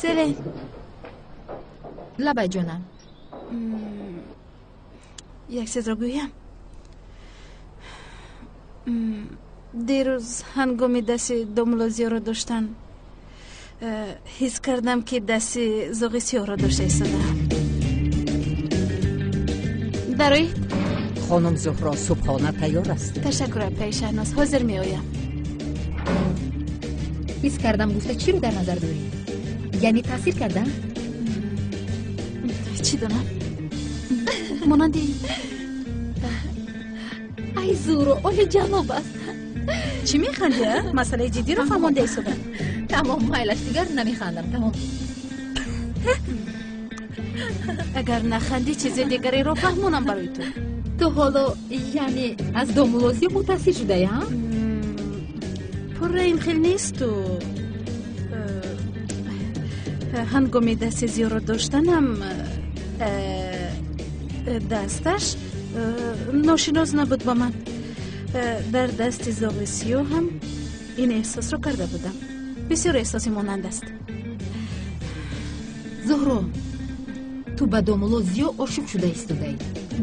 Селен. Лабай ҷонам. Як чизро гӯям. Дирӯз ҳангоми дасти домулло Зиёро доштан ҳис кардам, ки дасти зоғи сиёҳро дошта истодаам. Дароед. Хонум Зуҳро, субҳона тайёр аст. Ташаккур, апаи Шаҳноз, ҳозир меоям. Ҳис кардам гуфта чиро дар назар дорӣ? Яъне таъсир кардам? Чӣ донам? Монанди ай Зуҳро, оли ҷаноб аст. Чӣ механдӣ, а? Масъалаи ҷиддиро фаҳмонда истода. Тамом, майлаш, дигар намехандам, тамом. Агар нахандӣ, чизи дигареро фаҳмонам барои ту. Ту ҳоло яъне аз домулло Зиё мутаассир шудаӣ, ҳа? Пурра ин хел несту. Ҳангоми дасти Зиёро доштанам дасташ ношинос набуд ба ман. Дар дасти зоғи сиёҳам ин эҳсосро карда будам. Бисёр эҳсоси монанд аст. Зуҳро, ту ба домулло Зиё ошиқ шуда истодаӣ.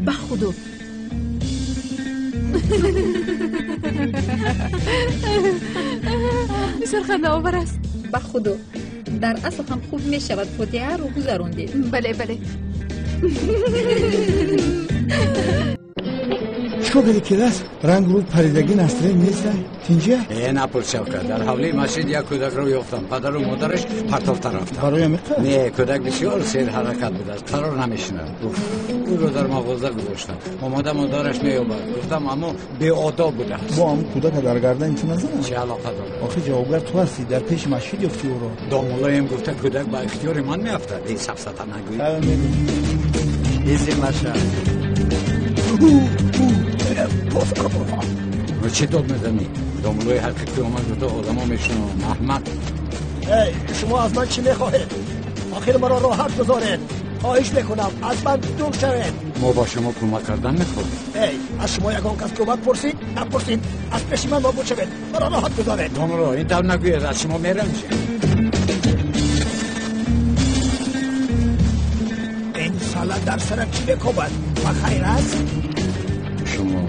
Ба худо. Бисёр хандаовар аст. Ба худо, дар асл ҳам хуб мешавад фотиҳаро гузарондед. Бале, бале. Чикор кардӣ, келас? Ранг рӯ паридагӣ настроен неста? Тинҷия? Э, напурс, Шавкат. Дар ҳавлии масҷид як кӯдакро ёфтам. Падару модараш партофта рафтанд. Барои амиқа? Не, кӯдак бисёр серҳаракат будааст, қарор намешинад. Ӯро дар мағоза гузоштам. Омода модараш меёбад. Гуфтам, аммо беодоб будааст. Бо ҳамн кӯдака дар гардани ту назанад? Чӣ алоқа дорад? Охи ҷавобгар ту ҳастӣ, дар пеши масҷид ёфтӣ ӯро. Домуллоем гуфта кӯдак ба ихтиёри ман меафтад. Эй, сафсата нагӯй. Изи маша. Чӣ дод мезанӣ? Домуллои ҳақиқӣ омад, гуфта одамо мешунаванд. Аҳмақ. Эй, шумо аз ман чӣ мехоҳед? Охир маро роҳат гузоред. Хоҳиш мекунам, аз ман дур шавед. Мо ба шумо кӯмак кардан мехоҳем. Эй, аз шумо ягон кас кӯмак пурсид? Напурсид. Аз пеши ман нобуд шавед. Маро роҳат гузоред. Домулло, ин тавр нагӯед, аз шумо меранҷем. Ин сала дар сарат чӣ мекобад? Ба хайр аст? Шумо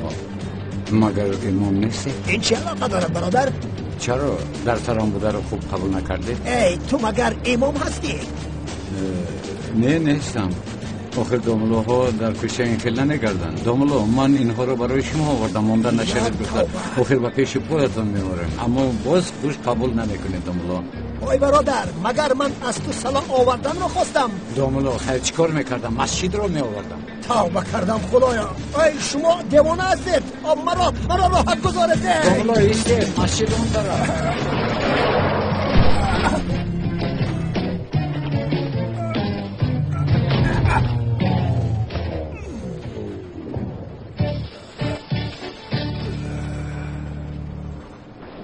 магар имом нестед? Ин чӣ алоқа дорад, бародар? Чаро дар сарам бударо хуб қабул накардед? Эй, ту магар имом ҳастӣ? Не, нестам. Охир домуллоҳо дар кӯча ин хел намегарданд. Домулло, ман инҳоро барои шумо овардам, монда нашавед гуфта. Охир ба пеши поятон меорем. Аммо боз хуш қабул намекунед, домулло. Ой бародар, магар ман аз ту салом оварданро хостам? Домулло, хайр чӣ кор мекардам? Масҷидро меовардам. Тавба кардам, худоё. Ой, шумо девона ҳастед. Маро роҳат гузоред. Домулло, истед, масҷид он тараф.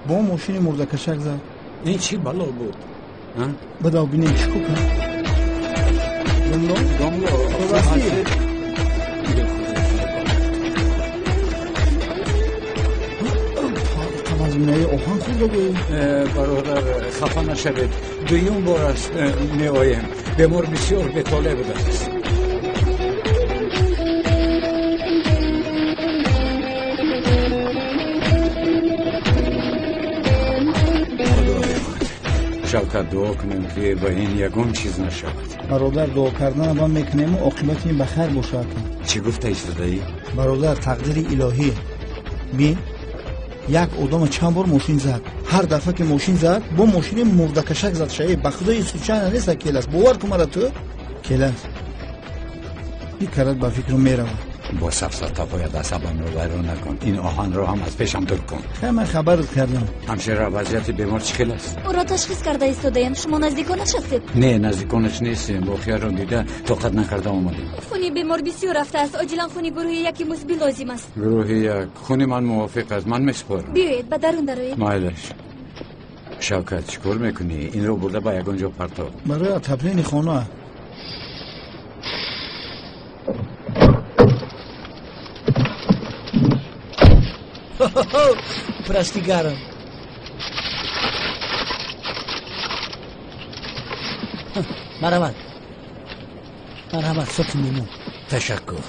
Бо мошини мурдакашак зад. Ин чӣ бало буд? Бадав бинем чӣ кор кард. Домло? Домло, хуб ҳастӣ? Қавазминаи оҳан хӯрда гӯӣ? Бародар, хафа нашавед. Дуюм бор аст меоем. Бемор бисёр бетолеъ будааст. Шавкат, дуо кунем, ки ба ин ягон чиз нашавад. Бародар, дуо карданро банд мекунему, оқибати ин ба хайр бошад. Чӣ гуфта истодаӣ? Бародар, тақдири илоҳӣ. Бин, як одама чанд бор мошин зад. Ҳар дафъа ки мошин зад, бо мошини мурдакашак зад шава. Ба худои случайно неста, келас. Бовар кун мара ту. Келас. Ин карат ба фикру меравад. Бо сафсата бояд асабамро вайрон накун. Ин оҳанро ҳам аз пешам дур кун. Хай, ман хабарат кардам. Ҳамшира, вазъияти бемор чӣ хел аст? Ӯро ташхис карда истодаем. Шумо наздиконаш ҳастед? Не, наздиконаш нестем. Воқеаро дида тоқат накарда омадем. Хуни бемор бисёр рафтааст. Оҷилан хуни гурӯҳи яки мусбӣ лозим аст. Гурӯҳи як. Хуни ман мувофиқ аст. Ман месупорам. Биёед, ба дарун дароед. Майлаш. Шавкат, чӣ кор мекунӣ? Инро бурда ба ягон ҷо партоб. Барои отоплени хона. Прости, Гарон. Марҳамат, марҳамат, соки лиму. Ташаккур.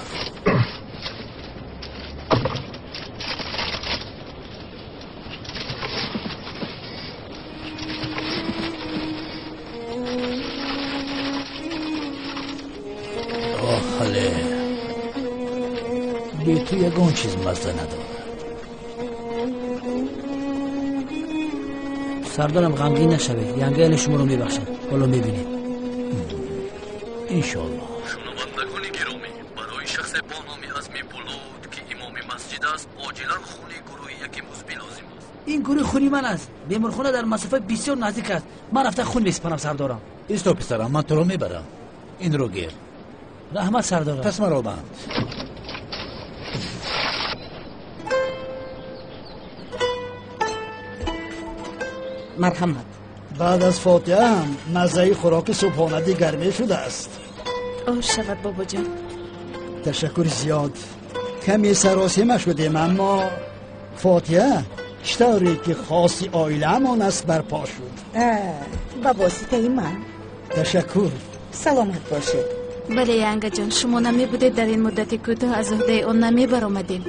Оҳ, ҳале бе ту ягон чиз мазза надорад. Сардорам, ғамгин нашавед, янгаели шуморо мебахшад. Ҳоло мебинед. Иншоаллоҳ. Шунавандагони гиромӣ, барои шахсе бо номи Азми Булуд, ки имоми масҷид аст, оҷилан хуни гурӯҳи яки мусбӣ лозим аст. Ин гурӯҳи хуни ман аст. Беморхона дар масофаи бисёр наздик аст. Ман рафта хун месупорам, сардорам. Исто, писарам, ман туро мебарам. Инро гир. Раҳмат, сардорам. Пас маро банд. Марҳамат. Баъд аз фотиҳа ҳам маззаи хӯроки субҳона дигар мешудааст. Ош шавад, бобоҷон. Ташаккури зиёд. Каме саросема шудем, аммо фотиҳа чӣ тавре ки хоси оилаамон аст барпо шуд. Ба воситаи ман. Ташаккур. Саломат бошед. Бале, янгаҷон, шумо намебудед, дар ин муддати кӯтоҳ аз уҳдаи он намебаромадем.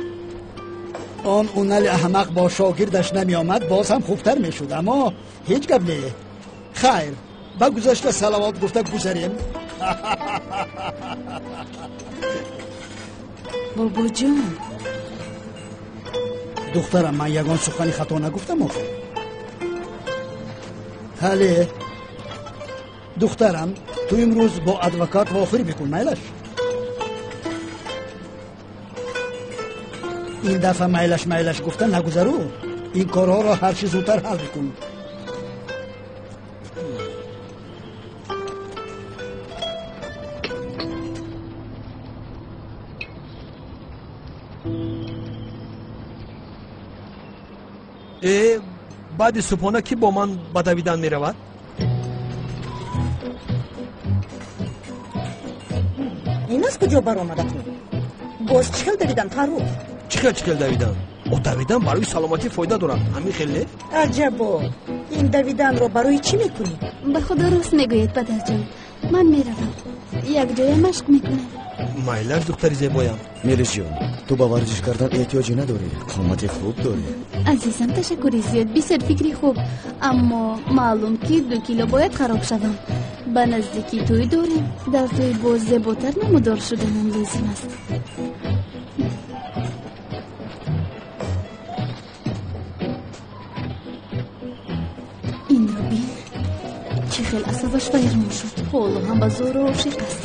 Он унали аҳмақ бо шогирдаш намеомад, боз ҳам хубтар мешуд, аммо ҳеҷ гап не. Хайр, ба гузашта салавот гуфта гузарем. Бобоҷон. Духтарам, ман ягон сухани хато нагуфтам охир. Ҳале, духтарам, ту имрӯз бо адвокат вохӯрӣ бикун, майлаш? Ин дафъа майлаш майлаш гуфта нагузару. Ин корҳоро ҳарчи зудтар ҳал бикун. Э, баъди субҳона кӣ бо ман ба давидан меравад? Ин аз куҷо баромада ту? Боз чӣ хел давидан, Фаррух? Чӣ хел чӣ хел давидан? О, давидан барои саломатӣ фоида дорад, ҳамин хел не? Аҷабо, ин давиданро барои чӣ мекунӣ? Ба худо, рост мегӯед, падарҷон. Ман меравам, якҷоя машқ мекунам. Майлаш, духтари зебоям. Мелисҷон, ту ба варзиш кардан эҳтиёҷе надорӣ, қомати хуб дорӣ. Азизам, ташаккури зиёд, бисёр фикри хуб. Аммо маълум ки 2 кило бояд хароб шавам. Ба наздикӣ тӯй дорем. Дар тӯй боз зеботар намудор шуданам лозим аст. Инро бин, чӣ хел асабаш вайрон шуд. Ҳоло ҳам ба Зуҳро ошиқ аст.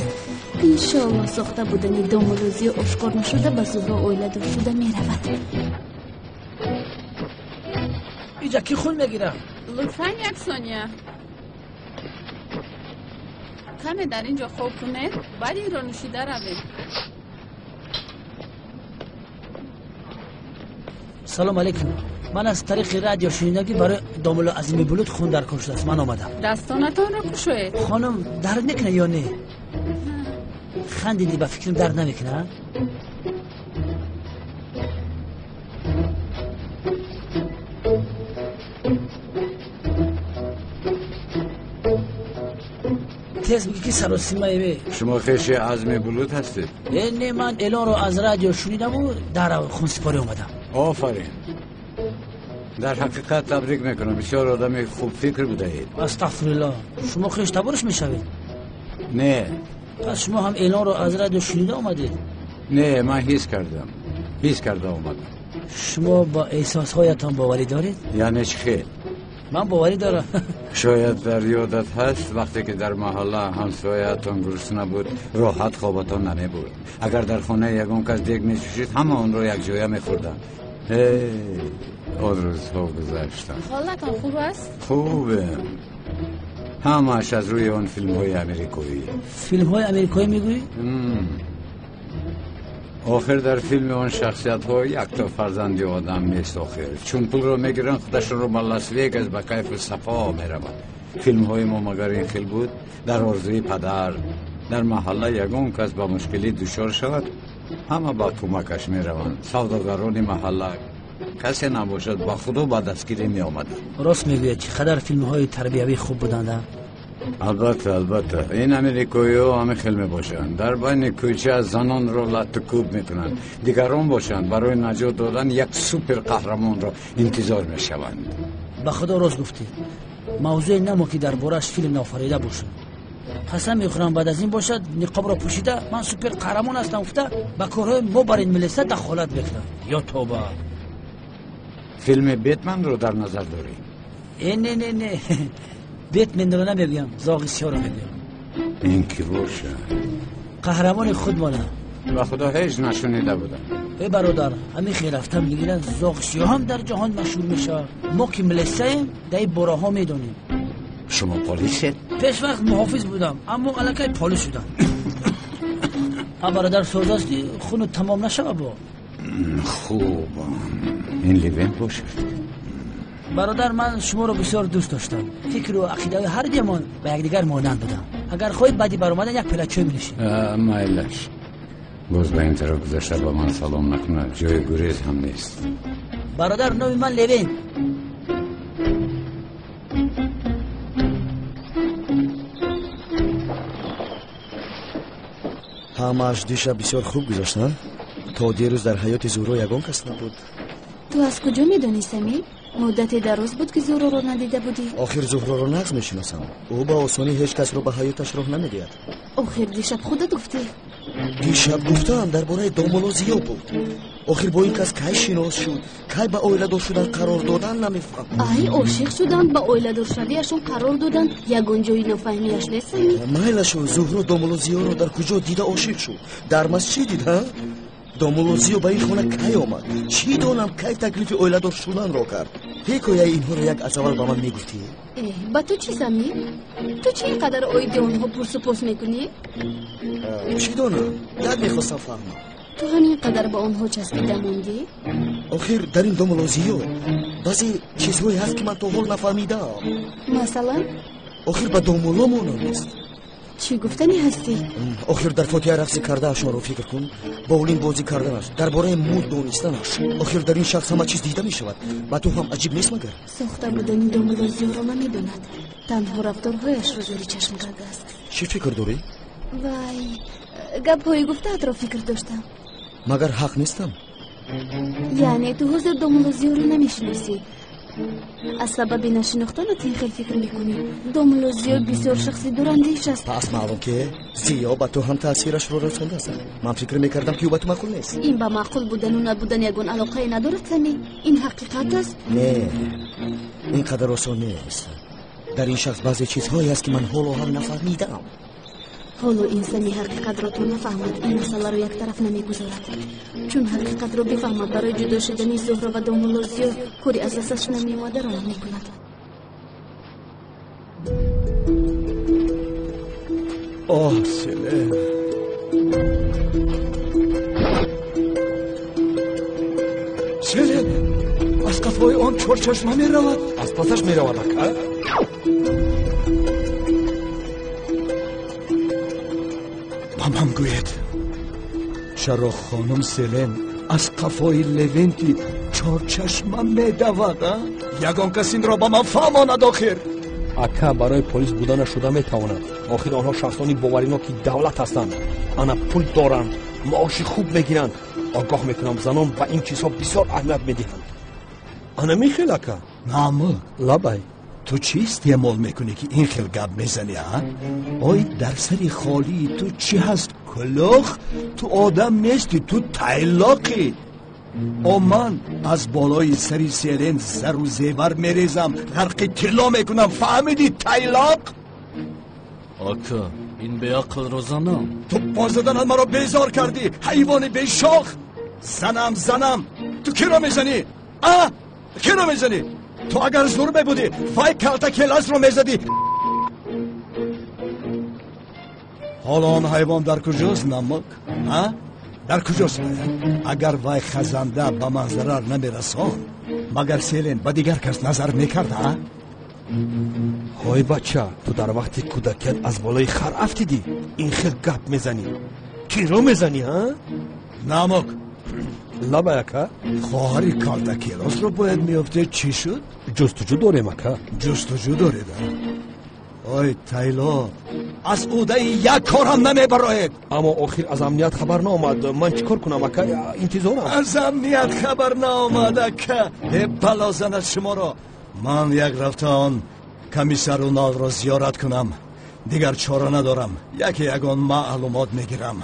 Иншоаллоҳ, сохта будани домулӯзӣ ошкор нашуда ба Зуҳро оиладор шуда меравад. Иҷа кӣ хун мегирад? Лутфан як сония. Каме дар ин ҷо хоб кунед, баъд инро нӯшида равед. Салом алейкум. Ман аз тариқи радио шунидам, ки барои домулло Азими Булуд хун даркор шудааст. Ман омадам. Дастонатонро кушоед. Хонум, дард мекунад ё не? Хандидӣ, ба фикрам дард намекунад. Тез бигӣ, ки саросимаеве. Шумо хеши Азми Булуд ҳастед? Э, не, ман эълонро аз радио шунидаму дар хунсипорӣ омадам. Офарин, дар ҳақиқат табрик мекунам, бисёр одами хубфикр будаед. Астағфируллоҳ, шумо хеш табориш мешавед? Не. Пас шумо ҳам эълонро аз радио шунида омадед? Не, ман ҳис кардам, ҳис карда омадам. Шумо ба эҳсосҳоятон боварӣ доред? Яъне чӣ хел? Ман боварӣ дорам. Шояд дар ёдат ҳаст, вақте ки дар маҳалла ҳамсояатон гурусна буд, роҳат хобатон намебурд. Агар дар хонаи ягон кас дег мечӯшид, ҳама онро якҷоя мехӯрданд. Эй, он рӯзҳо гузаштанд. Ҳолатон хуб аст? Хубе, ҳамааш аз рӯи он филмҳои америкоӣ. Филмҳои америкоӣ мегӯӣ? Охир дар филми он шахсиятҳо якто фарзанди одам нест. Охир чун пулро мегиранд, худашонро ба Лас Вегас ба кайфу сафо мераванд. Филмҳои мо магар ин хел буд? Дар орзуи падар дар маҳалла ягон кас ба мушкилӣ дучор шавад, ҳама ба кӯмакаш мераванд. Савдогарони маҳалла касе набошад, ба худо ба дастгирӣ меомаданд. Рост мегӯяд, чӣ қадар филмҳои тарбиявӣ хуб буданд. Албатта, албатта, ин амрикоиҳо ҳамин хел мебошанд. Дар байни кӯча занонро латту кӯб мекунанд, дигарон бошанд барои наҷот додан як супер қаҳрамонро интизор мешаванд. Ба худо рост гуфтӣ. Мавзӯе намо ки дар борааш филм наофарида бошад. Қасам мехӯрам, баъд аз ин бошад ниқобро пӯшида ман супер қаҳрамон ҳастам гуфта ба корҳои мо бар ин милиса дахолат мекунад. Ё тоба. Филми Бетманро дар назар дорӣ? Э, не, не, не, Бетменро намегӯям, зоғи сиёҳро мегӯям. Ин ки бошад? Қаҳрамони худмона. Ба худо ҳеҷ нашунида будам. Э бародар, ҳамин хел рафтам мегиранд, зоғи сиёҳ ҳам дар ҷаҳон машҳур мешавад. Мо ки милисаем, дар ин бораҳо медонем. Шумо полисед? Пеш вақт муҳофиз будам, аммо аллакай полис шудам. А бародар, соз аст ки хуну тамом нашава бо. Хуб, ин Левент бошад. Бародар, ман шуморо бисёр дӯст доштам. Фикру ақидаҳои ҳар дуямон ба якдигар монанд будам. Агар хоҳӣ, баъди баромадан як пила чой менӯшем. Майлаш. Боз ба ин тараф гузашта ба ман салом накунад, ҷои гурез ҳам нест. Бародар, номи ман Левент. Ҳамааш дишаб бисёр хуб гузашт, на? То дирӯз дар ҳаёти Зуҳро ягон кас набуд. Ту аз куҷо медонӣ, Самир? Муддате дароз буд ки Зуҳроро надида будӣ. Охир Зуҳроро нағз мешиносам. Ӯ ба осонӣ ҳеҷ касро ба ҳаёташ роҳ намедиҳад. Охир дишаб худат гуфтӣ. Дишаб гуфтаам дар бораи домулло Зиё буд. Охир бо ин кас кай шинос шуд, кай ба оиладор шудан қарор додан намефаҳмам. Ай, ошиқ шуданд, ба оиладоршавиашон қарор доданд, ягон ҷои нофаҳмиаш нест, Самир? Майлашу, Зуҳро домулло Зиёро дар куҷо дида ошиқ шуд? Дар масҷид дид, ҳа? Домулло Зиё ба ин хона кай омад? Чӣ донам кай таклифи оиладор шуданро кард? Ҳикояи инҳоро як аз аввал ба ман мегуфтӣ? Э, ба ту чӣ, Самир? Ту чӣ ин қадар оиди онҳо пурсу пос мекунӣ? Чӣ донам, як мехостам фаҳмам. Ту ҳамин қадар ба онҳо часпида мондӣ? Охир дар ин домулло Зиё баъзе чизҳое ҳаст ки ман то ҳол нафаҳмидаам. Масалан? Охир ба домулло монанд нест. Чӣ гуфтанӣ ҳастӣ? Охир дар фотиҳа рақси кардаашонро фикр кун, боулинг бозӣ карданаш, дар бораи муд донистанаш. Охир дар ин шахс ҳама чиз дида мешавад. Ба ту ҳам аҷиб нест магар? Сохта будани домулло Зиёро намедонад, танҳо рафторҳояшро зери чашм кардааст. Чӣ фикр дорӣ? Вай, гапҳои гуфтаатро фикр доштам. Магар ҳақ нестам? Яъне ту ҳозир домулло Зиёро намешиносӣ? Аз сабаби нашинохтанат ин хел фикр мекунӣ? Домулло Зиё бисёр шахси дурандеш аст. Пас маълум ки Зиё ба ту ҳам таъсирашро расондааст. Ман фикр мекардам ки ӯ ба ту маъқул нест. Ин ба маъқул будану набудан ягон алоқае надорад, Сами. Ин ҳақиқат аст. Не, ин қадар осон нест. Дар ин шахс баъзе чизҳое аст ки ман ҳоло ҳам нафаҳмидаам. Ҳоло ин Сами ҳақиқатро то нафаҳмад, ин масъаларо яктараф намегузорад. Чун ҳақиқатро бифаҳмад, барои ҷудо шудани Зуҳро ва домулло Зиё кори аз дасташ намеомадаро мекунад. Оҳ, Селен, Селен, аз қафои он чорчашма меравад. Аз пасаш меравад, ака. Ба ман гӯед, чаро хонум Селен аз қафои Левенти чорчашма медавад? Ягон кас инро ба ман фаҳмонад охир. Ака, барои полис буданаш шуда метавонад. Охир онҳо шахсони бовариноки давлат ҳастанд. Ана пул доранд, маоши хуб мегиранд. Огоҳ мекунам, занон ба ин чизҳо бисёр аҳамият медиҳанд. Ана михел, ака. Намук. Лабай. Ту чӣ истеъмол мекунӣ ки ин хел гап мезанӣ, а? Ой, дар сари холии ту чӣ ҳаст, кулух? Ту одам нестӣ, ту тайлоқӣ. О, ман аз болои сари Селен зару зевар мерезам, ғарқи тилло мекунам, фаҳмидӣ, тайлоқ? Ака, ин беақлро занам. Ту бо заданат маро безор кардӣ, ҳайвони бешох. Занам, занам. Ту киро мезанӣ? А? Киро мезанӣ? Ту агар зур мебудӣ, вай калта келасро мезадӣ. Ҳоло он ҳайвон дар куҷост, намук? А? Дар куҷост вай? Агар вай хазанда ба ман зарар намерасонд, магар Селен ба дигар кас назар мекард, а? Ҳой бача, ту дар вақти кӯдакият аз болои хар афтидӣ, ин хел гап мезанӣ. Киро мезанӣ, ҳа? Намук. Лабай, ака. Хоҳари калтакелосро бояд меёфтед, чӣ шуд? Ҷустуҷӯ дорем, ака. Ҷустуҷӯ доред, а? Ой тайло, аз ӯдаи як кор ҳам намебароед. Аммо охир аз амният хабар наомад. Ман чӣ кор кунам, ака? Интизорам. Аз амният хабар наомад, ака. Э бало занад шуморо. Ман як рафта он комиссар Уналро зиёрат кунам. Дигар чора надорам. Яке ягон маълумот мегирам.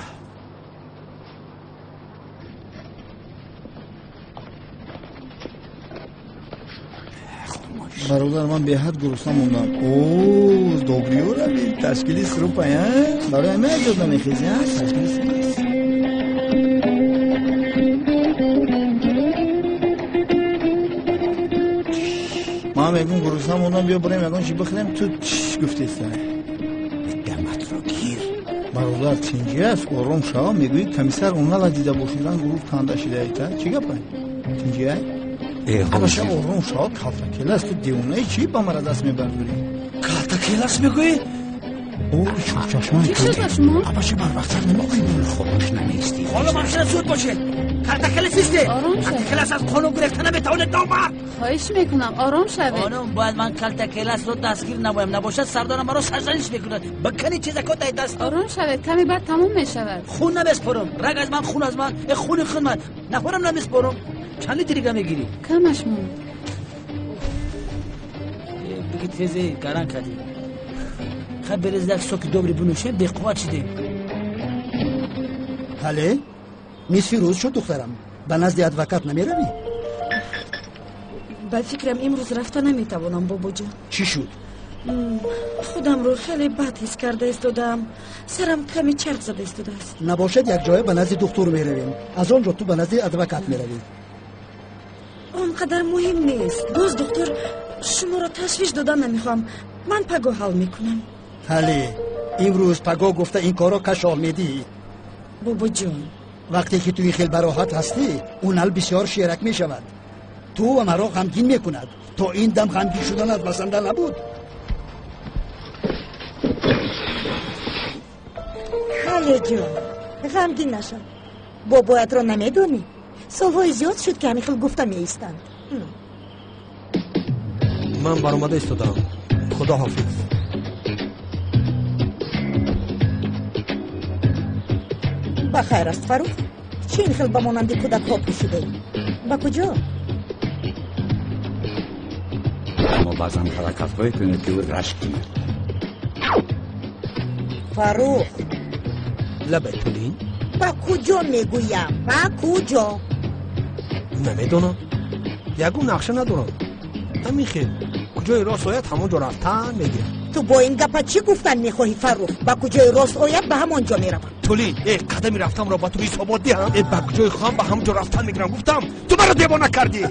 Бародар, ман беҳад гурусна мондам. О, добриёра бин, ташкили срупа, а? Барои ҳама эҷод намехези, а? Ташкили срупа. Ман мегӯм гурусна мондам, биё бурем ягон чи бихӯрем, ту чиш гуфтеста. Даматро гир. Бародар, тинҷи аст, ором шав, мегӯӣ комиссар Унала дида бошидан гурӯҳ канда шидаита. Чӣ гапай? Тинҷи ай? Абаша ором шав, калтакелас, ту девонаи чӣ ба мара даст мебардорӣ? Калтакелас мегӯӣ? О, чашмаи Чӣ шуд ба шумо? Абаша барвақттар намегӯӣ, хомӯш намеистӣ. Ҳоло машина зуд бошед. Калтакелас исте. Ором шавед. Калтакелас аз қонун гурехта наметавонед, номард. Хоҳиш мекунам, ором шавед. Хонум, бояд ман калтакеласро дастгир намоям, набошад сардорам маро сарзаниш мекунад. Ба кани чизако дай даст. Ором шавед, каме баъд тамом мешавад. Хун намеспорам. Раг аз ман, хун аз ман, э хуни хун ман. Нафарам намеспорам. Чанд литр дига мегирӣ? Камаш монд. Биги тезе гаран кардӣ. Хай берез як соки добри бинӯшем, беқувват шидем. Ҳале, нисфи рӯз шуд, духтарам. Ба назди адвокат намеравӣ? Ба фикрам имрӯз рафта наметавонам, бобоҷон. Чӣ шуд? Худамро хеле бад ҳис карда истодаам. Сарам каме чарх зада истодааст. Набошад, якҷоя ба назди духтур меравем. Аз он ҷо ту ба назди адвокат меравӣ. Он қадар муҳим нест. Боз духтур, шуморо ташвиш додан намехоҳам. Ман пагоҳ ҳал мекунам. Ҳале, имрӯз пагоҳ гуфта ин корро кашол медиҳӣ. Бобоҷон, вақте ки ту ин хел бароҳат ҳастӣ, Унал бисёр шерак мешавад. Ту ва маро ғамгин мекунад. То ин дам ғамгин шуданат басанда набуд. Ҳалеҷон, ғамгин нашав. Бобоятро намедонӣ? Солҳои зиёд шуд, ки ҳамин хел гуфта меистанд. Ман баромада истодаам. Худо ҳофиз. Ба хайр аст, Фарух. Чӣ ин хел ба монанди кӯдакҳо пӯшидаӣ? Ба куҷо? Аммо баъзан ҳаракатҳое кунед, ки ӯ рашк кунад. Фарух. Лабай, Тулин. Ба куҷо мегӯям? Ба куҷо? Намедонам. Ягон нақша надорам. Ҳамин хел. Куҷои рост ояд, ҳамон ҷо рафтан мегирам. Ту бо ин гапа чӣ гуфтан мехоҳӣ, Фарух? Ба куҷои рост ояд, ба ҳамон ҷо меравам. Тулин, э қадами рафтамро ба ту ҳисобот диҳам? Э ба куҷои хоҳам, ба ҳамон ҷо рафтан мегирам. Гуфтам, ту маро девона кардӣ.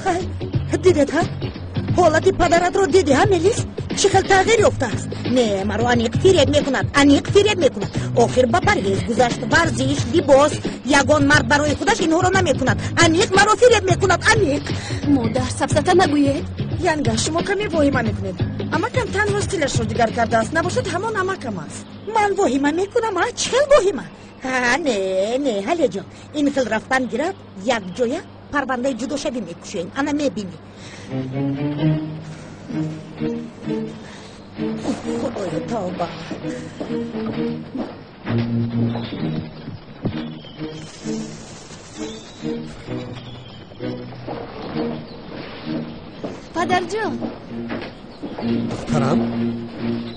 Хай, дидед ҳа? Ҳолати падаратро дидӣ ҳа, Мелис? Чӣ хел тағйир ёфтааст? Не, маро аниқ фиреб мекунад, аниқ фиреб мекунад. Охир ба парҳез гузашт, варзиш, либос. Ягон мард барои худаш инҳоро намекунад. Аниқ маро фиреб мекунад, аниқ. Модар, сафсата нагӯед. Янга, шумо каме воҳима мекунед. Амакам танҳо стилашро дигар кардааст. Набошад, ҳамон амакам аст. Ман воҳима мекунам, а? Чӣ хел воҳима? Ҳа, не, не, ҳалеҷон. Ин хел рафтан гирад, якҷоя парвандаи ҷудошавӣ мекушоем. Ана мебинӣ. Худоё, тавба. Падарҷон. Духтарам?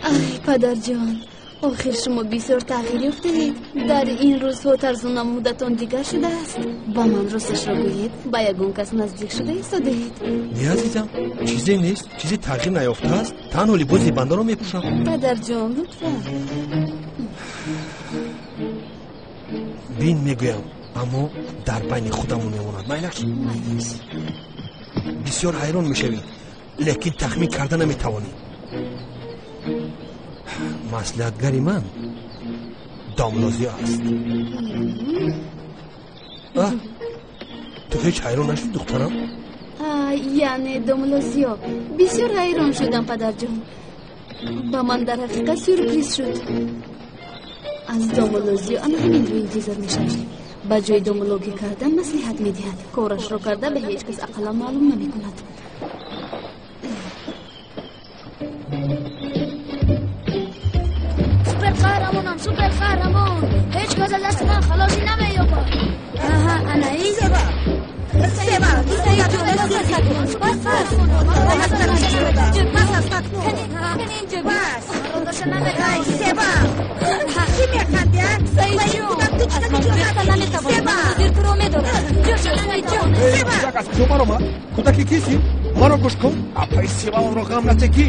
Ай, падарҷон, охир шумо бисёр тағйир ёфтаед. Дар ин рӯзҳо тарзу намудатон дигар шудааст. Ба ман росташро гӯед, ба ягон кас наздик шуда истодаед? Не, азизам, чизе нест, чизе тағйир наёфтааст. Танҳо либоси бандаро мепӯшам. Падарҷон, лутфан. Бин, мегӯям, аммо дар байни худамон мемонад. Майлаш? Майлаш. Бисёр ҳайрон мешавӣ, лекин тахмин карда наметавонӣ. Маслиҳатгари ман домлозиё аст. Ту ҳеҷ ҳайрон нашудӣ, духтарам? Яъне домлозиё. Бисёр ҳайрон шудам, падарҷон. Ба ман дар ҳақиқат сюрприз шуд. Аз домлозиё ана ҳаминро интизор мешавем. Ба ҷои домлогӣ кардан маслиҳат медиҳад. Корашро карда ба ҳеҷ кас ақаллан маълум намекунад. Боз аз дасти ман халосӣ намеёбад. Аҳа, ана ин. Сева! Сева! Бас аст! Бас аст акнун! Бас! Ай, Сева! Чӣ механди, а? Ба ин кӯдак ту чӣ Аз ман гурехта наметавонӣ. Сева! Ҳозир туро медорам. Ҷӯ шав, Саидҷон. Сева! Кӯдак аз куҷо баромад? Кӯдаки кисти? Маро гӯш кун. Апаи Севалро ғам натекӣ.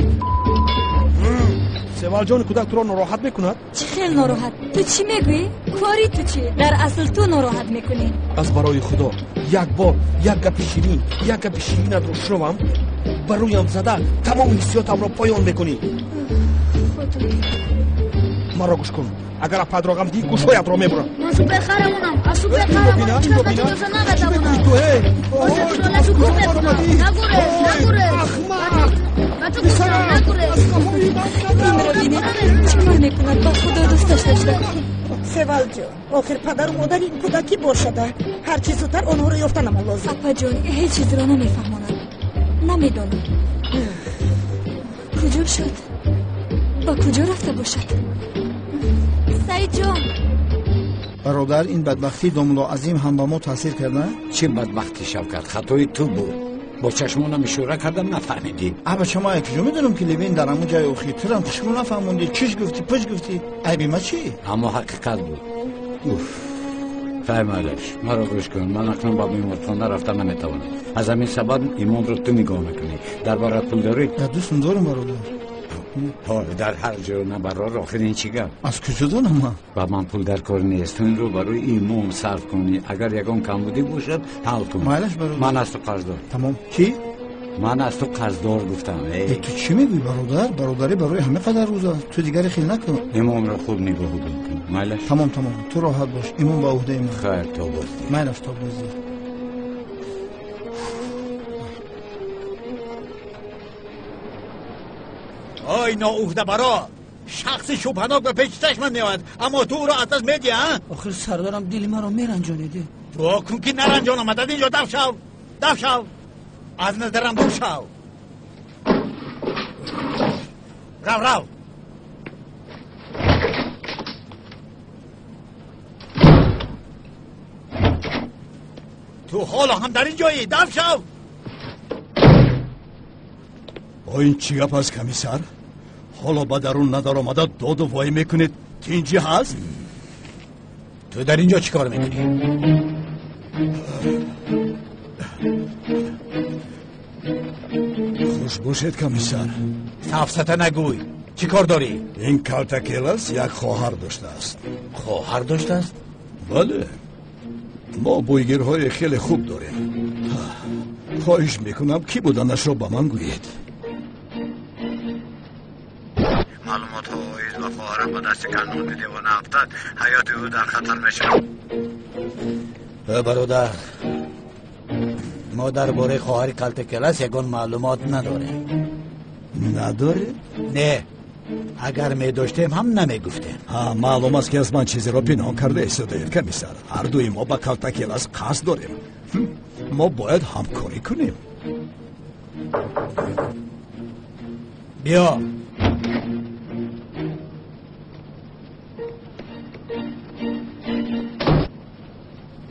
Севалҷон, кӯдак туро нороҳат мекунад? Чӣ хел нороҳат? Ту чӣ мегӯӣ? Кори ту чӣ? Дар асл ту нороҳат мекунӣ. Аз барои Худо як бор як гапи ширин, як гапи ширинатро шунавам, ба рӯям зада тамоми ҳиссиётамро поён мекунӣ. Худоё. Маро гӯш кун. Агар апаатро ғам диҳӣ, гӯшҳоятро мебурам. Ман суперқаҳрамонам. Аз суперқаҳрамон ҳеҷ кас ба ҷудо шуда наметавонад. Ту эй! Ҳозир туро лату кӯб мекунам. Нагурез, нагурез. Ахмақ! Ба ту гуфтам, нагурез. Инро бинед, чӣ кор мекунад? Ба Худо дӯсташ дошта. Севалҷон, охир падару модари ин кӯдак кӣ бошада? Ҳарчи зудтар онҳоро ёфтанамон лозим. Апаҷон, ҳеҷ чизро намефаҳмонад. Намедонам. Куҷо шуд? Ба куҷо рафта бошад? Саидҷон! Бародар, ин бадбахтии домулло Азим ҳам ба мо таъсир карда? Чӣ бадбахтӣ, Шавкат? Хатои ту буд. Бо чашмонам ишора кардам, нафаҳмидӣ. Аба, шумо ай куҷо медонам, ки Левин дар ҳамун ҷайи охир? Турам хушрӯ нафаҳмондӣ, чиш гуфтӣ, пуч гуфтӣ. Айби ма чӣ? Аммо ҳақиқат буд. Уф, фаҳмалаш, маро гӯш кун. Ман акнун ба беморхона рафта наметавонам. Аз ҳамин сабаб имомро ту нигоҳ мекунӣ. Дар барат пул дорӣ? Я дӯстум дорам, бародар. Дар ҳар ҷо набарор, охир ин чӣ гап? Аз куҷо донам ман? Ба ман пул дар кор нест. Ту инро барои имом сарф кунӣ. Агар ягон камбудӣ бошад, ҳал кун. Майлаш, бародар. Ман аз ту қарздор. Тамом. Чӣ? Ман аз ту қарздор гуфтам. Э, ту чӣ мегӯӣ, бародар? Бародарӣ барои ҳама қадар рӯз аст. Ту дигаре хел накун. Имомро хуб нигоҳ кун. Майлаш? Тамом, тамом. Ту роҳат бош. Имом ба уҳдаи ман. Хайр, то боздид. Майлаш, то боздид. Ой, ноуҳдабаро! Шахси шубҳанок ба пеши чашмам меояд, аммо ту ӯро аз даст медиҳӣ, а? Охир сардарам, дили маро меранҷонидӣ. Дуо кун, ки наранҷонам. Аз инҷо даф шав, даф шав, аз назарам дур шав. Рав, рав. Ту ҳоло ҳам дар ин ҷоӣ? Даф шав. О, ин чӣ гап аст, комиссар? Ҳоло ба дарун надаромада доду вой мекунед. Тинҷӣ ҳаст? Ту дар ин ҷо чӣ кор мекунӣ? Хуш бошед, комиссар. Сафсата нагӯй. Чӣ кор дорӣ? Ин Калтакелас як хоҳар доштааст. Хоҳар доштааст? Бале, мо бӯйгирҳои хеле хуб дорем. Хоҳиш мекунам, кӣ буданашро ба ман гӯед. Маълумотҳо оид ба хоҳарам ба дасти канони девона афтад, ҳаёти ӯ дар хатар мешавад. Бародар, мо дар бораи хоҳари Калтакелас ягон маълумот надорем. Надоред? Не, агар медоштем ҳам намегуфтем. Маълум аст, ки аз ман чизеро пинҳон карда истодаед, комиссар. Ҳардуи мо ба Калтакелас қасд дорем. Мо бояд ҳамкорӣ кунем. Биё.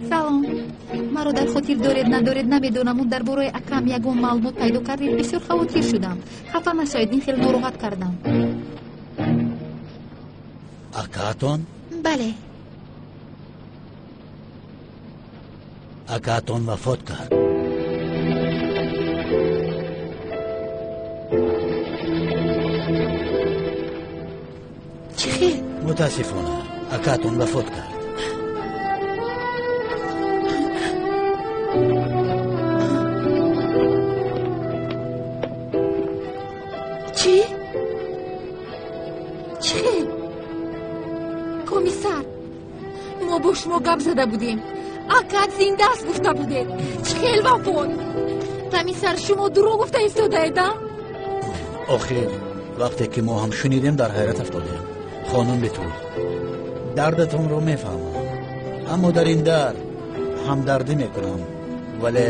Салом. Маро дар хотир доред, надоред, намедонам. Дар бораи акам ягон маълумот пайдо кардед? Бисёр хавотир шудам. Хафа нашавед, ин хеле нороҳат кардам. Акаатон? Бале. Акаатон вафот кард. Чӣ хел? Мутаассифона, акаатон вафот кард. Чӣ? Чӣ хел? Комиссар, мо бо шумо гап зада будем. Акат зиндааст гуфта будед. Чӣ хел вафот? Комиссар, шумо дурӯғ гуфта истодаед, а? Охир вақте ки мо ҳам шунидем, дар ҳайрат афтодем. Хонум Бетул, дардатонро мефаҳмам, аммо дар ин дард ҳамдардӣ мекунам, вале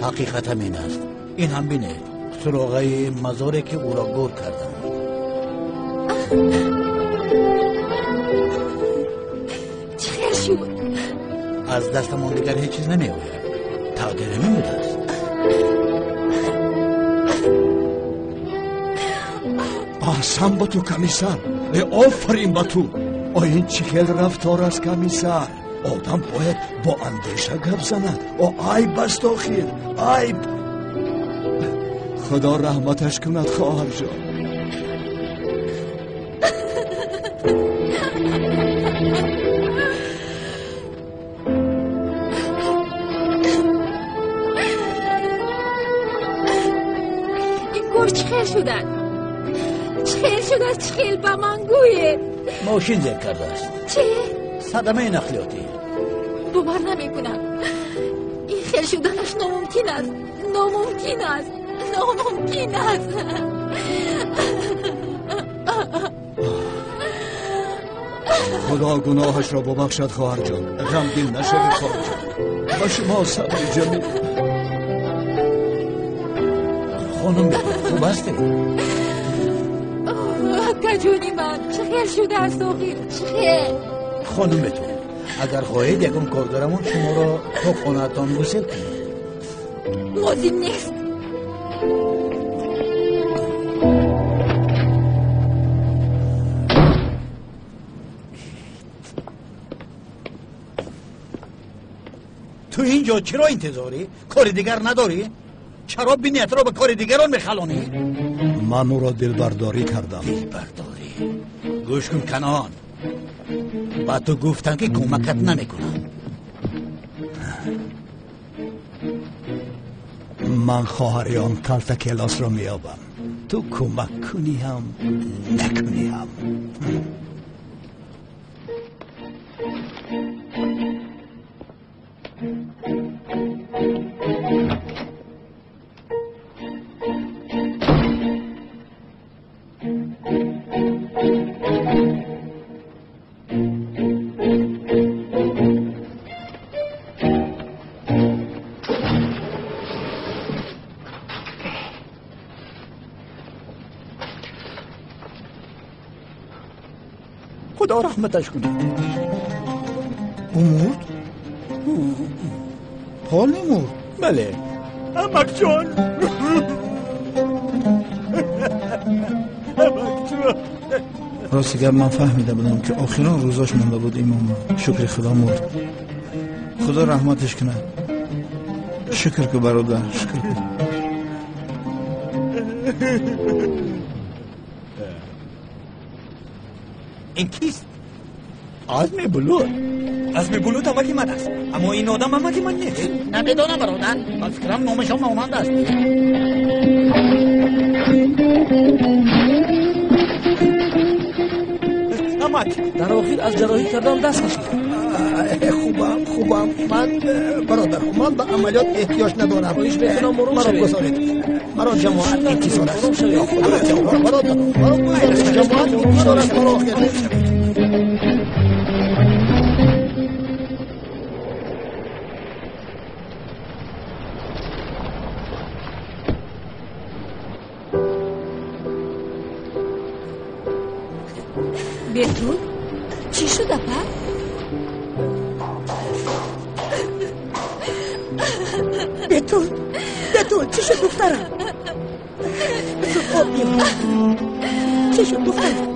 ҳақиқат ҳамин аст. Ин ҳам бинед, суроғаи мазоре, ки ӯро гур карданд. Аз дастамон дигар ҳеҷ чиз намеояд. Тақдир ҳамин будааст. Аҳсан ба ту, комиссар. Офарин ба ту. О, ин чӣ хел рафтор аст, комиссар? Одам бояд бо андеша гап занад. О, айб аст охир, айб. Худо раҳматаш кунад, хоҳарҷон. Ин кор чӣ хел шудад? Чӣ хел шудааст? Чӣ хел ба ман гӯед? Мошин зер кардааст. Чӣ? Садамаи нақлиётӣ. Бовар намекунам. Ин хел шуданаш номумкин аст. Номумкин аст. Номумкин аст. Худо гуноҳашро бубахшад, хоҳарҷон. Ғамгин нашавед, хоҳарҷон. Ба шумо сабри ҷамил. Хонум, хуб ҳастед? Акаҷони ман, чӣ хел шудааст охир? Чӣ хел? Хонум Бетул, агар хоҳед ягон коргарамон шуморо то хонаатон гусел кунад. Лозим нест. Ту инҷо чаро интизорӣ? Кори дигар надорӣ? Чаро биниятро ба кори дигарон мехалонӣ? Ман ӯро дилбардорӣ кардам. Дилбардорӣ? Гӯш кун, Канон. Ба ту гуфтам, ки кӯмакат намекунам. Ман хоҳари он калта келосро меёбам. Ту кӯмак кунӣ ҳам, накунӣ ҳам. Худо раҳматаш кунад. Ӯ мурд? Полни мурд? Бале. Амакҷон. Амакҷон. Рости гап, ман фаҳмида будам, ки охирон рӯзош монда буд имома. Шукри Худо, мурд. Худо раҳматаш кунад. Шукр ку, бародар, шукр ку. Ин кист? Азми Булут. Азми Булут амаки ман аст, аммо ин одам амаки ман нест. Намедонам, бародар, ба фикрам номашон монанд аст. Амак, дар охир аз ҷарроҳӣ кардан даст кашид. Хубам, хубам. Ман, бародар, ман ба амалиёт эҳтиёҷ надорам. Хоҳиш мекунам, ором Маро шавед. гузоред. Маро ҷамоат интизор аст. Ором шавед. Ё Худо, бародар, маро гузоред. Ҷамоат интизор аст маро охир. Бетул, чӣ шуд, апа? Бетул, Бетул, чӣ шуд, духтарам? Зуд об биёр. Чӣ шуд, духтарам?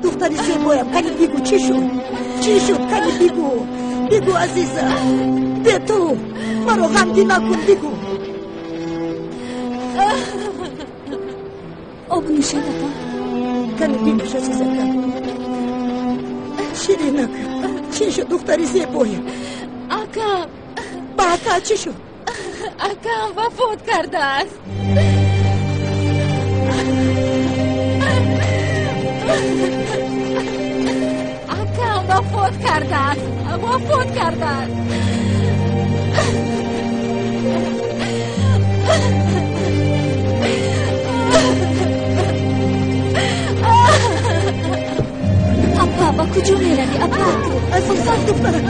Духтари зебоям, кани бигӯ, чӣ шуд? Чӣ шуд, кани бигӯ. Бигӯ, азизам. Бетул, маро ғамгин накун, бигӯ. Об нӯшед, апа. Кани бинӯш, азизакам. Ширинак, чӣ шуд, духтари зебоям? Акам. Ба ака чӣ шуд? Акам вафот кардааст. Акам вафот кардааст. Вафот кардааст. Апа, ба куҷо меравӣ, апа? Азизам, духтарам.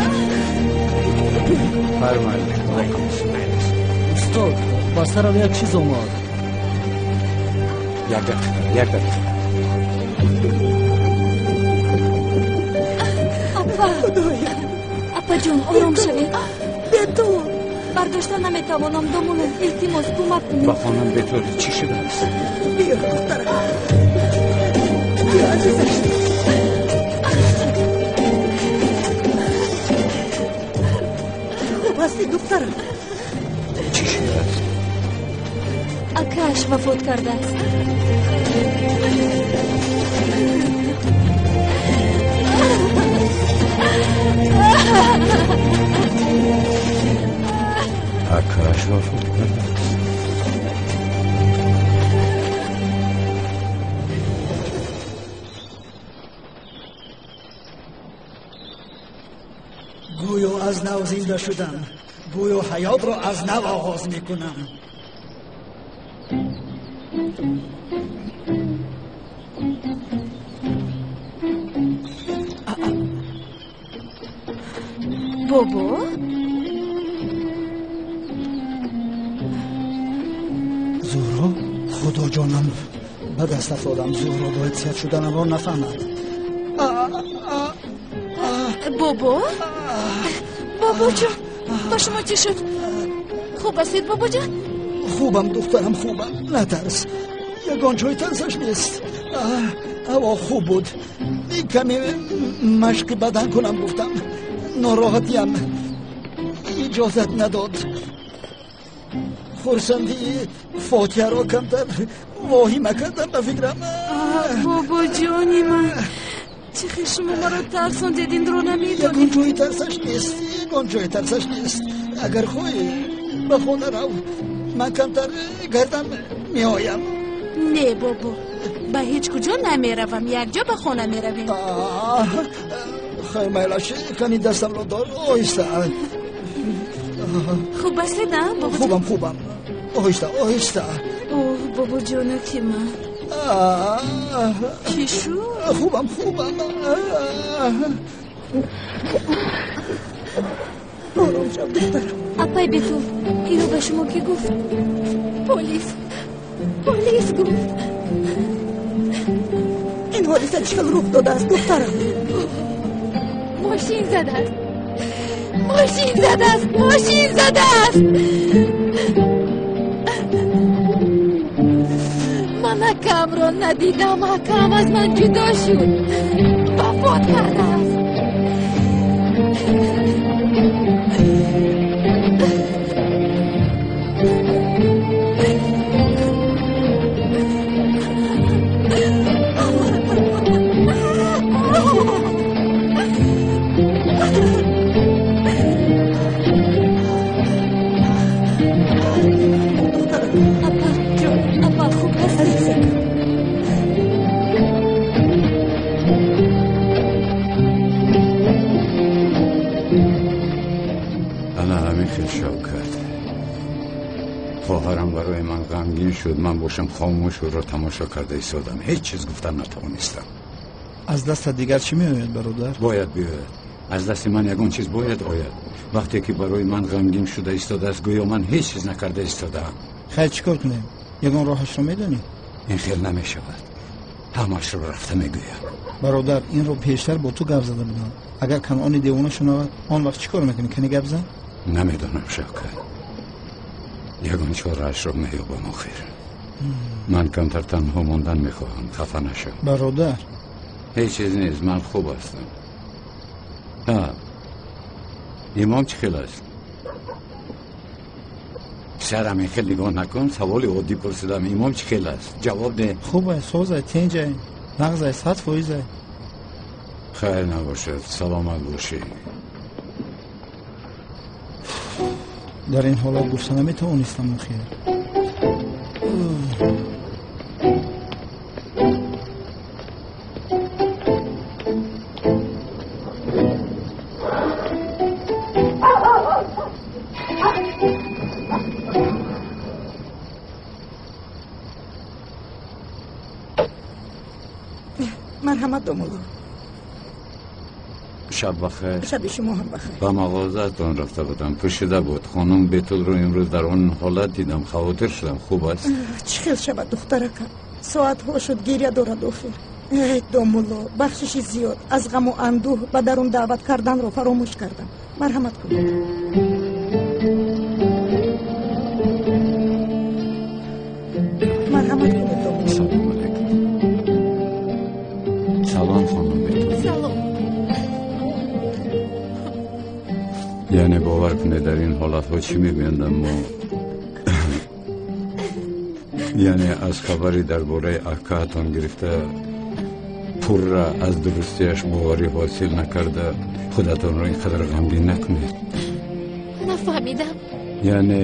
Фармоед. Устод, ба сарам як чиз омад. Як дақиқа, як дақиқа. Апа, Худоя. Апаҷон. Апаҷон, ором шавед. Бетул, бардошта наметавонам. Домулло, илтимос, кӯмак кунед. Ба хонум Бетул чӣ шудааст? Биё, духтарам, биё, азизам. Хуб ҳастӣ, духтарам? Чӣ шудааст? Акааш вафот кардааст. Акааш вафот кардааст. Гӯё аз нав зинда шудам, гӯё ҳаётро аз нав оғоз мекунам. Бобо? Зуҳро, худо ҷонам, ба даст афтодам. Зуҳро бояд сиҳат шуданамро нафаҳмад. Бобо? Бобоҷон, ба шумо чӣ шуд? Хуб ҳастед, бобоҷон? Хубам, духтарам, хубам. Натарс, ягон ҷои тарсаш нест. Ҳаво хуб буд. Каме машқи бадан кунам гуфтам. Нороҳатиям иҷозат надод. Хурсандии фотиҳаро камтар воҳима кардам ба фикрам. Бобоҷони ман, чӣ хел шумо маро тарсондед, инро намедонед. Ягон ҷои тарсаш нест, ягон ҷои тарсаш нест. Агар хоҳӣ ба хона рав, ман камтар гардам меоям. Не, бобо, ба ҳеҷ куҷо намеравам, якҷо ба хона меравем. Хайр, майлаш, кани дастамро дор, оҳиста. Хуб ҳастед, а, бобоҷон? Хубам, хубам. Оҳиста, оҳиста. Оҳ, бобоҷонаки ман. Чӣ шуд? Хубам, хубам. Ором шав, духтарам. Апай Бетул, инро ба шумо кӣ гуфт? Полис. Полис гуфт. Ин ҳодиса чӣ хел рух додааст, духтарам? Мошин задааст. Мошин задааст. Мошин задааст. Ман акамро надидам. Акам аз ман ҷудо шуд. Вафот кардааст. Апа, хуб ҳастед? Ана ҳамин хел Шавкат. Хоҳарам барои ман ғамгин шуд, ман бошам хомӯш ӯро тамошо карда истодам. Ҳеҷ чиз гуфтан натавонистам. Аз дастат дигар чӣ меояд, бародар? Бояд биёяд. Аз дасти ман ягон чиз бояд ояд. Вақте ки барои ман ғамгин шуда истодааст, гӯё ман ҳеҷ чиз накарда истодаам. Хайр, чӣ кор кунем? Ягон роҳашро медонӣ? Ин хел намешавад. Ҳамашро рафта мегӯям. Бародар, инро пештар бо ту гап зада будам. Агар Канъони девона шунавад, он вақт чӣ кор мекунӣ? Кани гап зан? Намедонам, Шавкат. Ягон чораашро меёбам охир. Ман камтар танҳо мондан мехоҳам, хафа нашав. Бародар, ҳеҷ чиз нест, ман хуб ҳастам. Ҳа, имом чӣ хел аст? Писарам, ин хел нигоҳ накун, саволи оддӣ пурсидам. Имом чӣ хел аст? Ҷавоб деҳ. Хуб аст, созай, тенҷай, нағзай, 100%. Хайр набошад, саломат бошӣ. Дар ин ҳолат гуфта наметавонистам охир. Марҳамат, домулло. Шаб бахайр. Шаби шумо ҳам бахайр. Ба мағозаатон рафта будам, пӯшида буд. Хонум Бетулро имрӯз дар он ҳолат дидам, хавотир шудам. Хуб аст? Чӣ хел шавад, духтаракам? Соатҳо шуд гиря дорад охир. Эй домулло, бахшиши зиёд. Аз ғаму андӯҳ ба дарун даъват карданро фаромӯш кардам. Марҳамат кунед. Марҳамат кунед. Салом алейкум. Салом хонум Бетул. Салом. Яъне бовар кунед, дар ин ҳолатҳо чӣ мегӯянд, аммо яъне аз хабари дар бораи акаатон гирифта пурра аз дурустияш боварӣ ҳосил накарда худатонро ин қадар ғамгин накунед. Нафаҳмидам. Яъне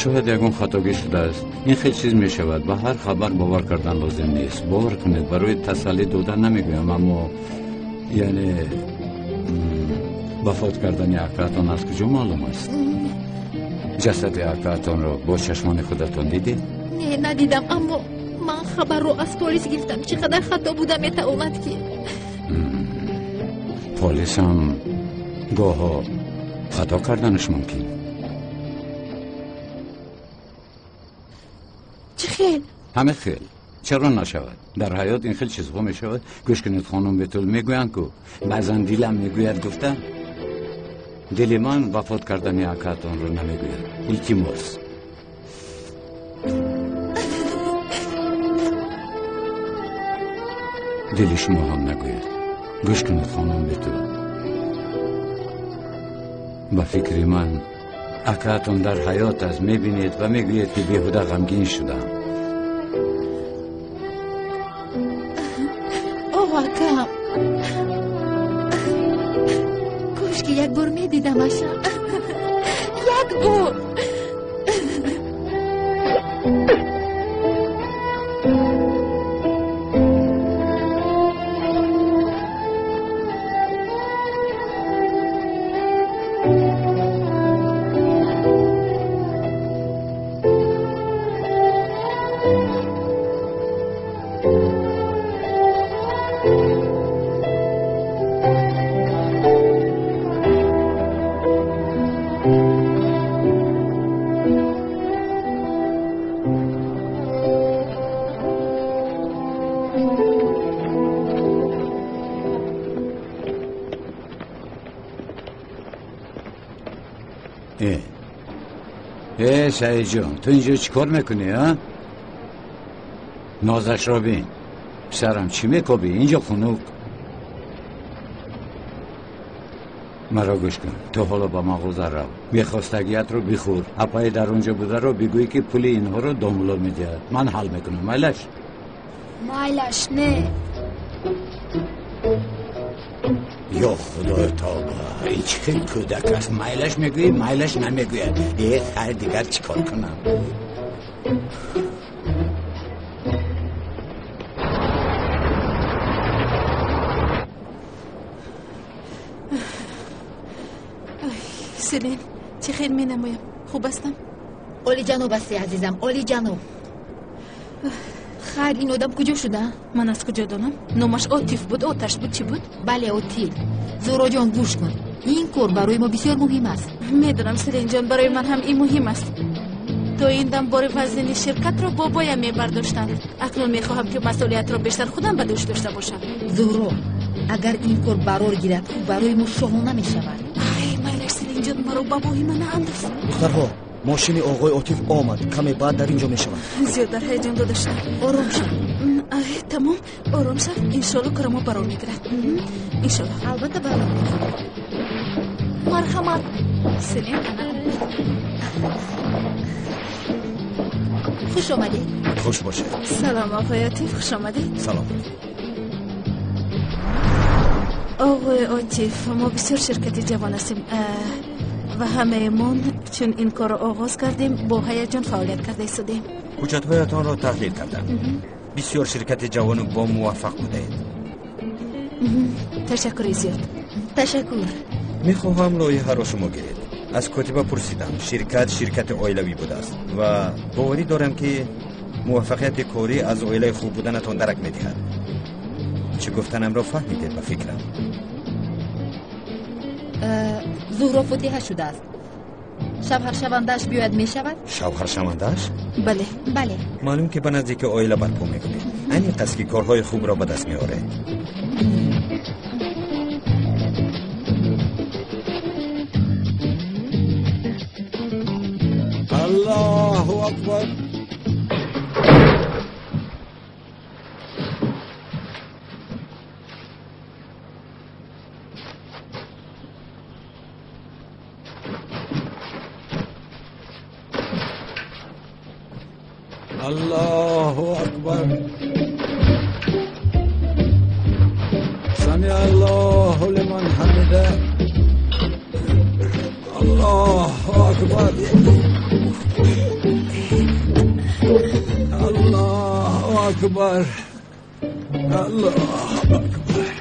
шояд ягон хатогӣ шудааст. Ин хел чиз мешавад. Ба ҳар хабар бовар кардан лозим нест. Бовар кунед, барои тасаллӣ додан намегӯям, аммо яъне вафот кардани акаатон аз куҷо маълум аст? Ҷасади акаатонро бо чашмони худатон дидед? Не, надидам, аммо ман хабарро аз полис гирифтам. Чӣ қадар хато буда метавонад ки? Полисам гоҳо хато карданаш мумкин. Чӣ хел? Ҳама хел. Чаро нашавад? Дар ҳаёт ин хел чизҳо мешавад. Гӯш кунед, хонум Бетул, мегӯянд ку баъзан дилам мегӯяд гуфта, дили ман вафот кардани акаатонро намегӯяд. Илтимос. Дили шумо ҳам нагӯяд. Гӯш кунед, хонум Бетул, ба фикри ман акаатон дар ҳаёт аст. Мебинед ва мегӯед ки беҳуда ғамгин шудам. О, акам, кош ки як бор медидамаша. Як бор. سعید جان، تو اینجا چیکار میکنی ها؟ نازش را بین. پسرم چی میکوبی؟ اینجا خنک. مرا گوش کن، تو حالا با مغازه رو میخواستگیت رو بخور، اپای در اونجا بوده رو بگویی که پول اینها رو داملا میده. من حل میکنم. مایلش؟ مایلش نه. یا خدای توبه، این چه کودک است. مایلش میگویی، مایلش نمیگوید. ای خیر، دیگر چیکار کنم؟ селин, чӣ хел менамоям? Хуб ҳастам? Олиҷаноб ҳастӣ, азизам, олиҷаноб. Хайр, ин одам куҷо шуда? Ман аз куҷо донам? Номаш Отиф буд, оташ буд, чӣ буд? Бале, Отиф. Зуҳроҷон, гӯш кун, ин кор барои мо бисёр муҳим аст. Медонам, Селинҷон, барои ман ҳам ин муҳим аст. То ин дам бори вазнини ширкатро бобоям мебардоштанд. Акнун мехоҳам ки масъулиятро бештар худам ба дӯш дошта бошам. Зуҳро, агар ин кор барор гирад, хуб барои мо шоҳона мешавад. Ай, майлаш, Селинҷон, маро ба воҳима наандоз. Духтарҳо, мошини оғои Отиф омад. Каме баъд дар ин ҷо мешавад. Зиёд дар ҳаяҷон дода шудам. Ором шав. Ай, тамом, ором шав. Иншоалло корамо барор мегирад. Иншоалло. Албатта барор мегирад. Марҳамат. Селин, ана омад. Хуш омадед. Хуш бошед. Салом, оғои Отиф, хуш омадед. Салом. Оғои Отиф, мо бисёр ширкати ҷавон ҳастем ва ҳамаемон чун ин корро оғоз кардем, бо ҳаяҷон фаъолият карда истодем. Ҳуҷҷатҳоятонро таҳлил кардам. Бисёр ширкати ҷавону бо муваффақ будаед. Ташаккури зиёд. Ташаккур. Мехоҳам лоиҳаро шумо гиред. Аз котиба пурсидам, ширкат ширкати оилавӣ будааст ва боварӣ дорам ки муваффақияти корӣ аз оилаи хуб буданатон дарак медиҳад. Чӣ гуфтанамро фаҳмидед ба фикрам? Зуҳро фотиҳа шудааст. Шавҳаршавандааш биёяд мешавад? Шавҳаршавандааш? Бале. Бале. Маълум ки ба наздики оила барпо мекунед. Аниқ аст ки корҳои хубро ба даст меоред. Аллоҳу акбар. Аллоҳу акбар. Сами Аллоҳу лиман ҳамида. Аллоҳу акбар. Аллоҳу акбар. Аллоҳу акбар.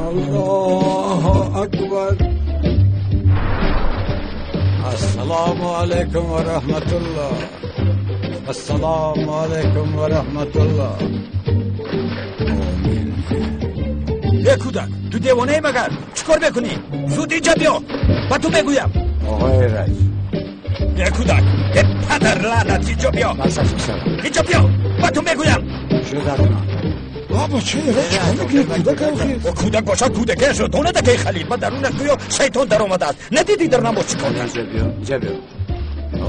Аллоҳу акбар. Ассалому алайкум ва раҳматуллоҳ. Ассалому алайкум ва раҳматуллоҳ. Омин. Э кӯдак, ту девонаи магар? Чӣ кор мекунӣ? Зуд инҷа биё, ба ту мегӯям. Оғои раис. Э кӯдак, э падар лаънат, инҷо биё. Басаш писарам. Инҷо биё, ба ту мегӯям. Шуд акнун. Баба, чӣ чикор мекунӣ? Кӯдак охир. Кӯдак бошад, кӯдакиашро донад, акай Халил. Ба дарунаш гӯё шайтон даромадааст. Надидӣ дар намоз чӣ кор кард? Инҷа биё, инҷа биё.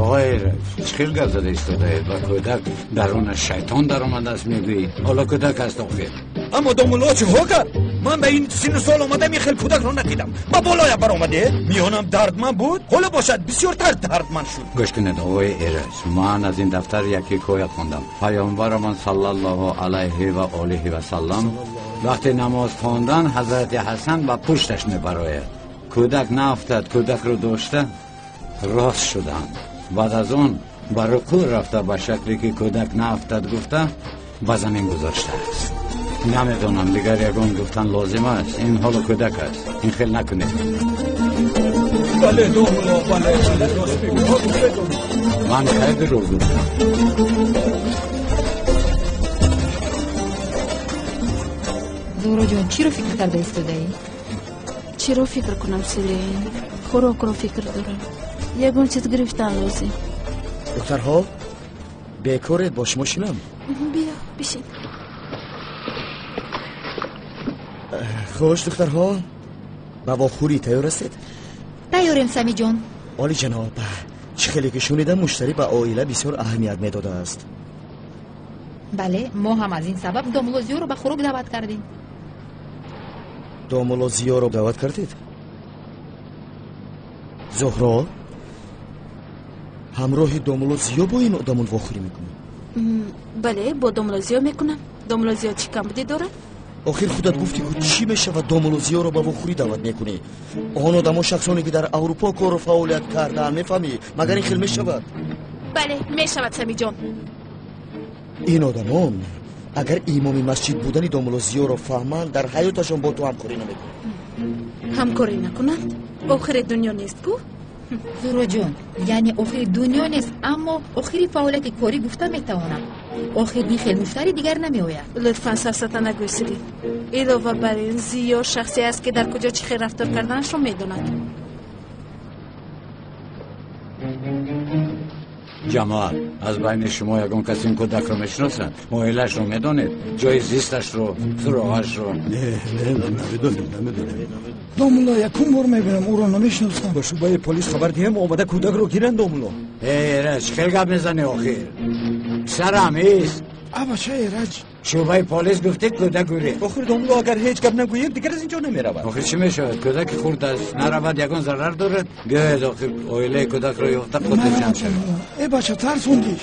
Оғои раис, чӣ хел гап зада истодаед? Ба кӯдак дарунаш шайтон даромадааст мегӯӣ. Ҳоло кӯдак аст охир. Аммо домулло чиҳо кард? Ман ба ин синну сол омадам, ин хел кӯдакро надидам. Ба болоя баромаде, миёнам дардманд буд, ҳоло бошад бисёртар дардманд шуд. Гӯш кунед, оғои Эраҷ, ман аз ин дафтар як ҳикоят хондам. Паёмбарамон саллаллоҳу алайҳи ва олиҳи васаллам вақте намоз хондан ҳазрати Ҳасан ба пушташ мебарояд. Кӯдак наафтад, кӯдакро дошта рост шуданд. Баъд аз он ба рукӯъ рафта ба шакле ки кӯдак наафтад гуфта ба замин гузоштааст. Намедонам дигар ягон гуфтан лозим аст. Ин ҳоло кӯдак аст, ин хел накунед. Бале домулло, бале, бале, рост мегӯӣ. Ман кай дурӯғ гуфтам? Зуҳроҷон, чиро фикр карда истодаӣ? Чиро фикр кунам, Селин? Хӯрокро фикр дорам. Ягон чиз гирифтан лозим. Духтарҳо, бекоред, бо шумо шинам? Биё, бишин. Хуш, духтарҳо, ба вохӯрӣ тайёр ҳастед? Тайёрем, Самиҷон. Оли ҷаноб, чӣ хеле ки шунидам, муштарӣ ба оила бисёр аҳамият медодааст. Бале, мо ҳам аз ин сабаб домулло Зиёро ба хӯрок даъват кардем. Домулло Зиёро даъват кардед? Зуҳро, ҳамроҳи домулло Зиё бо ин одамон вохӯрӣ мекунӣ? Бале, бо домулло Зиё мекунам. Домулло Зиё чӣ камбудӣ дорад? Охир худат гуфтӣ ку чӣ мешавад домулло Зиёро ба вохӯрӣ даъват мекунӣ? Он одамо шахсоне ки дар Аврупо кору фаъолият кардаанд, мефаҳмӣ? Магар ин хел мешавад? Бале, мешавад, Самиҷон. Ин одамон агар имоми масҷид будани домулло Зиёро фаҳманд, дар ҳаёташон бо ту ҳамкорӣ намекунанд. Ҳамкорӣ накунанд? Охири дунё нест ку? Зуҳроҷон, яъне охири дунё нест, аммо охири фаъолияти корӣ гуфта метавонам. Охир ин хел муштарӣ дигар намеояд. Лутфан сафсата нагӯй, Селин. Илова бар ин, Зиё шахсе аст ки дар куҷо чӣ хел рафтор карданашро медонад. Ҷамоат, аз байни шумо ягон кас ин кӯдакро мешиносад? Оилаашро медонед? Ҷои зисташро, суроғашро? Не, не, намедонем, намедонем. Домулло, якум бор мебинам, ӯро намешиносам. Ба шӯъбаи полис хабар диҳем, омада кӯдакро гиранд, домулло. Э, Эраҷ, хел гап мезанӣ охир. Писарам ист. А бача Эраҷ. Шӯъбаи полис гуфтед кӯдак гурехт. Охир домулло, агар ҳеҷ гап нагӯем, дигар аз инҷо намеравад. Охир чӣ мешавад? Кӯдаки хурд аст, наравад ягон зарар дорад? Биёед охир оилаи кӯдакро ёфта хотирҷамъ шавед. Э бача, тарсондиш.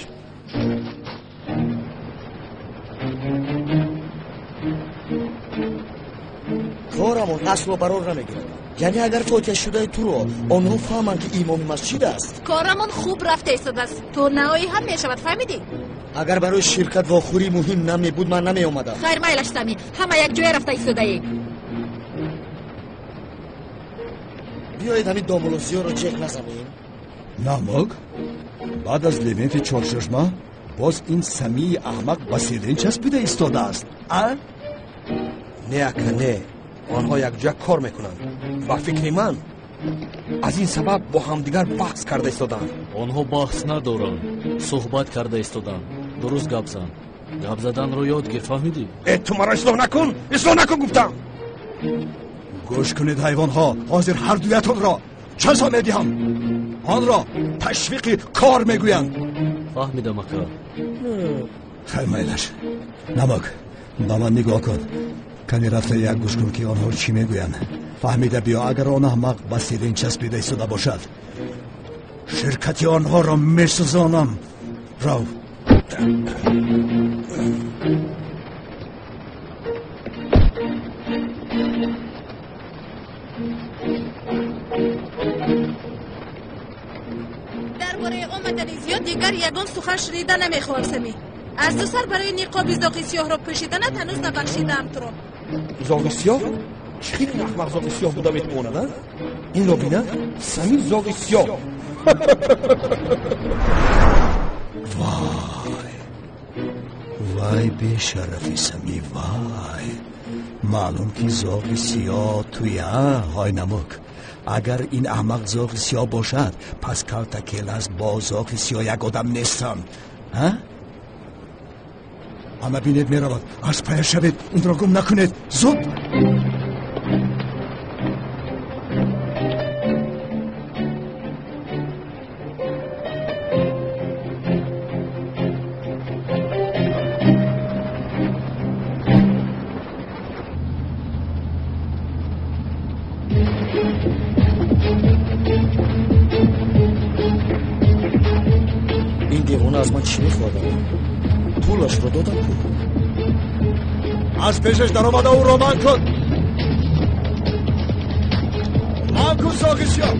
Корамон асло барор намегирад. Яъне агар фотиҳа шудаи туро онҳо фаҳманд ки имоми масҷид аст. Корамон хуб рафта истодааст. То наоӣ ҳам мешавад, фаҳмидӣ? Агар барои ширкат вохӯрӣ муҳим намебуд, ман намеомадам. Хайр, майлаш, Сами, ҳама якҷоя рафта истодаем. Биёед ҳамин домулло Зиёро ҷеғ назанем. Намак, баъд аз Левенти Чорчашма боз ин Самии аҳмақ ба Селин часпида истодааст. А? Не, ака, не. Онҳо якҷоя кор мекунанд. Ба фикри ман, Аз ин сабаб бо ҳамдигар баҳс карда истодаанд. Онҳо баҳс надоранд, суҳбат карда истодаанд. Дуруст гап зан. Гап заданро ёд гир, фаҳмидӣ? Э, ту маро ислоҳ накун! Ислоҳ накун гуфтам! Гӯш кунед, ҳайвонҳо, ҳозир ҳар дуятонро ҷазо медиҳам. Онро ташвиқи кор мегӯянд. Фаҳмидам, ака. Хайр, майлаш. Намак, ба ман нигоҳ кун. Кани рафта як гӯш кун, ки онҳо чӣ мегӯянд. Фаҳмида биё, агар он аҳмақ ба сирин часпида истода бошад, ширкати онҳоро месӯзонам. Рав. Дар бораи омадани зиёд дигар ягон сухан шунида намехоҳам, Самӣ. Аз ду сар барои ниқоби зоғи сиёҳро пӯшиданат ҳанӯз набахшидаам туро. Зоғи сиёҳ? Чӣ хел ин аҳмақ зоғи сиёҳ буда метавонад, а? Инро бина, Самӣ зоғи сиёҳ. Вай, вай, бешарафи Самӣ, вай. Маълум ки зоғи сиёҳ туя, ҳой намук. Агар ин аҳмақ зоғи сиёҳ бошад, пас калта келас бо зоғи сиёҳ як одам нестанд. А? Ана бинед, меравад. Аз пая шавед, инро гум накунед. Зуд! Ин девона аз ман чӣ мехоҳад? Пулашро додам ку. Аз пешаш даромада ӯро ман кун. Ман кун, зоғи сиёҳ,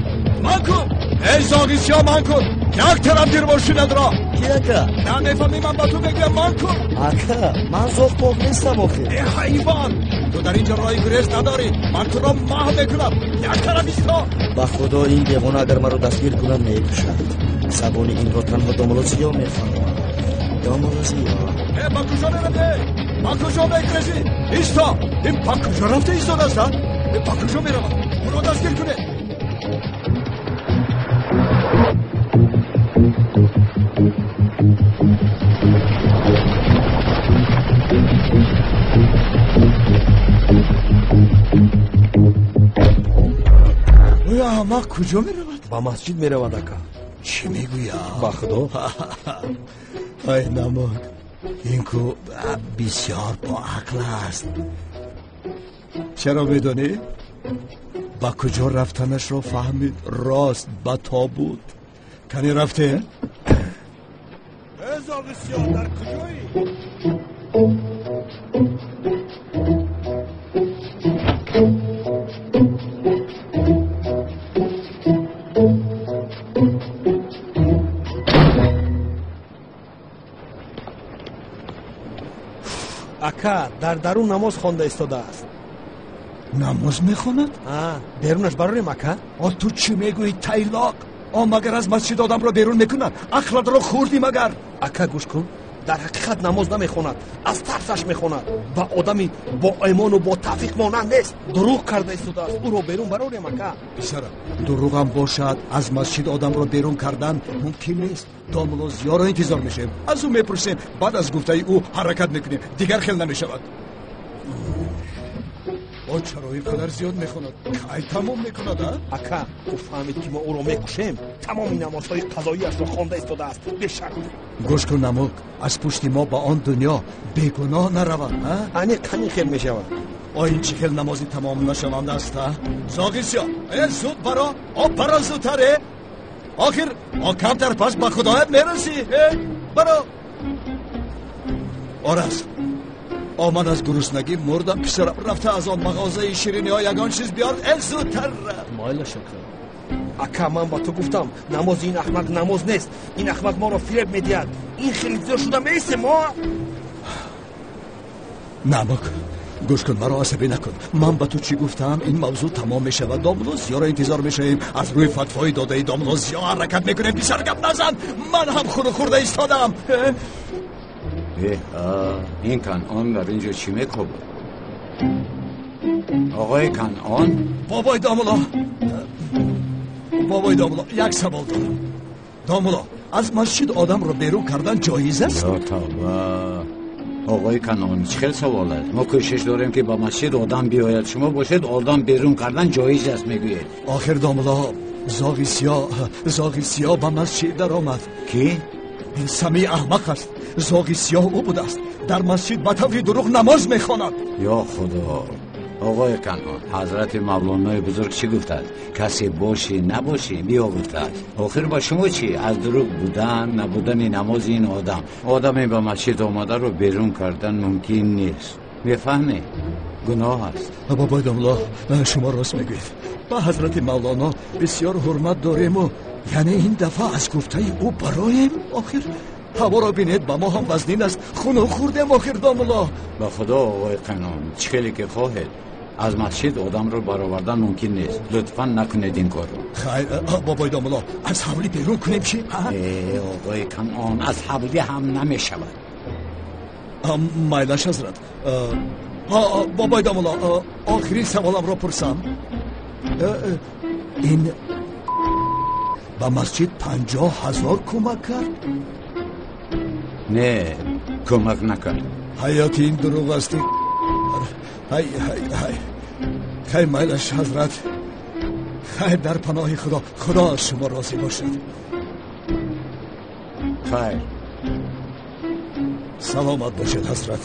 ман кун. Эй зоғи сиёҳ, ман кун. Як тараф гир мошинатро. Ки, ака? Намефаҳмӣ, ман ба ту мегӯям, ман кун. Ака, ман зоғпоқ нестам охир. Э, ҳайвон, ту дар инҷо роҳи гурез надорӣ. Ман туро маҳв мекунам. Як тараф исто. Ба худо, ин девона агар маро дастгир кунад, мекушад. Забони инро танҳо домулло Зиё мефаҳмад. Домулло Зиё. Э, ба куҷо меравӣ? Ба куҷо мегурезӣ? Исто! Ин ба куҷо рафта истодааст, а? Ин ба куҷо меравад? Ӯро дастгир кунед. Оё аҳмақ куҷо меравад? Ба масҷид меравад, ака. Чӣ мегӯям? Ба худо. Ай намуд, ин ку бисёр боақл аст. Чаро медонӣ? Ба куҷо рафтанашро фаҳмид. Рост ба тобут. Кани рафте? Э, зоғи сиёҳ, дар куҷоӣ? Ака, дар дарун намоз хонда истодааст. Намоз мехонад? Берунаш барорем, ака? О, ту чӣ мегӯӣ, тайлоқ? О, магар аз масҷид одамро берун мекунад? Ақлатро хӯрдӣ магар? Ака, гӯш кун, дар ҳақиқат намоз намехонад, аз тарсаш мехонад. Ба одами бо имону бо тавфиқ монанд нест. Дурӯғ карда истодааст. Ӯро берун барорем, ака. Писарам, дурӯғам бошад, аз масҷид одамро берун кардан мумкин нест. Домулло Зиёро интизор мешавем, аз ӯ мепурсем, баъд аз гуфтаи ӯ ҳаракат мекунем. Дигар хел намешавад. О, чаро ин қадар зиёд мехонад? Кай тамом мекунад, а? Ака, ӯ фаҳмид, ки мо ӯро мекушем. Тамоми намозҳои қазоиашро хонда истодааст. Бешарм. Гӯш кун, намук, аз пушти мо ба он дунё бегуноҳ наравад, а? Аниқ ҳамин хел мешавад. О, ин чӣ хел намози тамом нашаванда аст, а? Зоғи сиёҳ, э, зуд баро, о, баро зудтар, э. Охир, о, камтар пас ба худоят мерасӣ, э, баро. Ораз, о, ман аз гуруснагӣ мурдам, писарам. Рафта аз он мағозаи шириниҳо ягон чиз биёр, э, зудтар. Майлаш, ака. Ака, ман ба ту гуфтам, намози ин аҳмақ намоз нест. Ин аҳмақ моро фиреб медиҳад. Ин хеле зиёд шуда меистем мо. Намук, гӯш кун, маро асабӣ накун. Ман ба ту чӣ гуфтам? Ин мавзӯъ тамом мешавад. Домулло Зиёро интизор мешавем. Аз рӯи фатвои додаи домулло Зиё ҳаракат мекунем. Писар, гап назан. Ман ҳам хуру хӯрда истодам. Ин Канъон дар инҷо чӣ мекобад? Оғои Канъон? Бобои домулло. Бобои домулло, як савол дорам. Домулло, аз масҷид одамро берун кардан ҷоиз аст? Ё тавба! Оғои Канон, чӣ хел савол аст? Мо кӯшиш дорем, ки ба масҷид одам биёяд. Шумо бошед, одам берун кардан ҷоиз аст мегӯед. Охир домулло, зоғи сиёҳ ба масҷид даромад. Кӣ? Ин Самии аҳмақ аст. Зоғи сиёҳ ӯ будааст. Дар масҷид ба таври дурӯғ намоз мехонад. Ё Худо! Оғои Канон, ҳазрати Мавлонои бузург чӣ гуфтааст? Касе бошӣ набошӣ биё гуфтааст. Охир ба шумо чӣ? Аз дурӯғ будан, набудани намози ин одам. Одаме ба масҷид омадаро берун кардан мумкин нест. Мефаҳмед? Гуноҳ аст. Бобои домулло, шумо рост мегӯед. Ба ҳазрати Мавлоно бисёр ҳурмат дорему, яъне ин дафъа аз гуфтаи ӯ бароем. Охир ҳаворо бинед, ба мо ҳам вазнин аст. Хуну хӯрдем охир домулло. Ба худо оғои Канон, чӣ хеле ки хоҳед, аз масҷид одамро баровардан мумкин нест. Лутфан накунед ин корро. Хайр, бобои домулло, аз ҳавлӣ берун кунем чӣ? Оғои Канон, аз ҳавлӣ ҳам намешавад. Майлаш ҳазрат. Бобои домулло, охирин саволамро пурсам. Ин ба масҷид 50 000 кӯмак кард? Не, кӯмак накард. Ҳаёти ин дурӯғ аст. Ҳай ҳай ҳай. Хай майлаш ҳазрат. Хайр, дар паноҳи Худо. Худо аз шумо розӣ бошад. Хайр. Саломат бошед ҳазрат.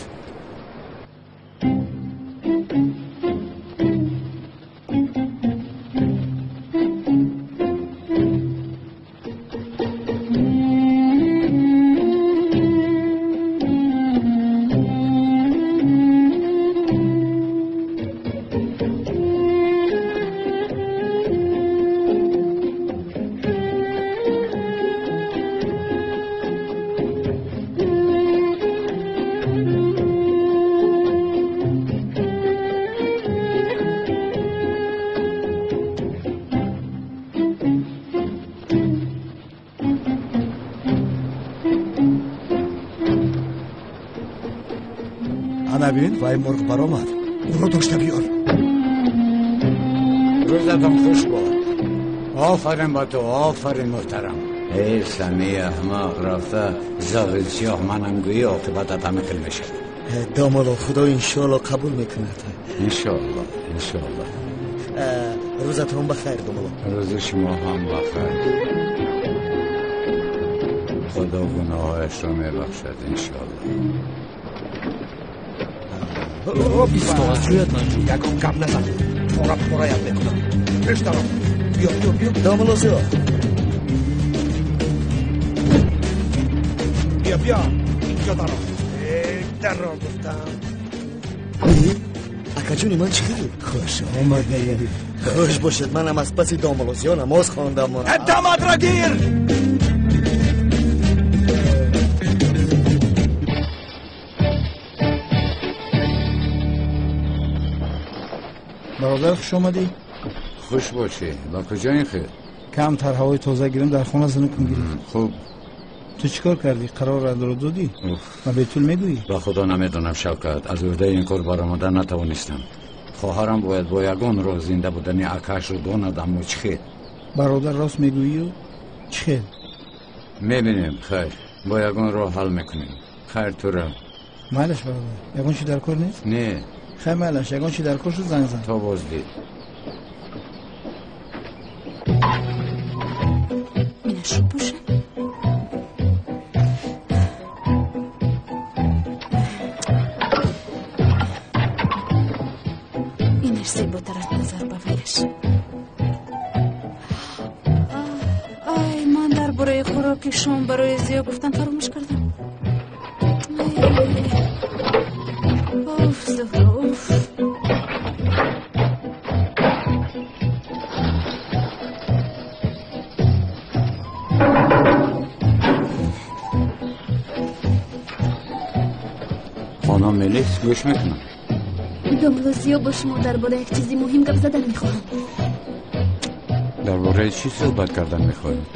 Бин, вай мурғ баромад. Ӯро дошта биёр. Рӯзатон хуш бод. Офарин ба ту, офарин муҳтарам. Эй Самии аҳмақ, рафта зоғи сиёҳ манам гӯӣ, оқибатат ҳама хел мешавад. Домулло, Худо иншоалло қабул мекунад. Иншоалло, иншоалло. Рӯзатон ба хайр, домулло. Рӯзи шумо ҳам ба хайр. Худо гуноҳояшро мебахшад иншоалло. Исто аз ҷоят наҷӯ, ягон гап назан, пора пораят мекунам. Пеш даром. Биё, биё, биё. Домулло зиё. Биё, биё. Инҷо даром. Даро гуфтам. Акаҷони ман чӣ хел? Хуш омадед. Хуш бошед, манам аз паси домулло зиё намоз хондам. Дамадро гир! Бародар, хуш омадӣ. Хуш бошӣ. Ба куҷо ин хел? Камтар ҳавои тоза гирам, дар хона зинукум гирифт. Хуб. Ту чӣ кор кардӣ? Қарорро додӣ? Ба Бетул мегӯӣ? Ба худо намедонам, Шавкат. Аз ӯҳдаи ин кор баромада натавонистам. Хоҳарам бояд бо ягон роҳ зинда будани акаашро донад, аммо чӣ хел? Бародар, рост мегӯию чӣ хел? Мебинем, хайр. Бо ягон роҳ ҳал мекунем. Хайр, тура. Майлаш, бародар. Ягон чӣ дар кор нест? Не. Хай майлаш, ягон чӣ дар кор шуд, занг зан. То боздид. Минашро пӯшам. Инаш зеботар аз назар ба ваяш. Ай, ман дар бораи хӯроки шом барои Зиё гуфтан фаромӯш кардам. Уф, Зуҳро, уф. Хонум Мелис, гӯш мекунам. Домулло Зиё, бо шумо дар бораи як чизи муҳим гап задан мехоҳам. Дар бораи чӣ суҳбат кардан мехоҳед?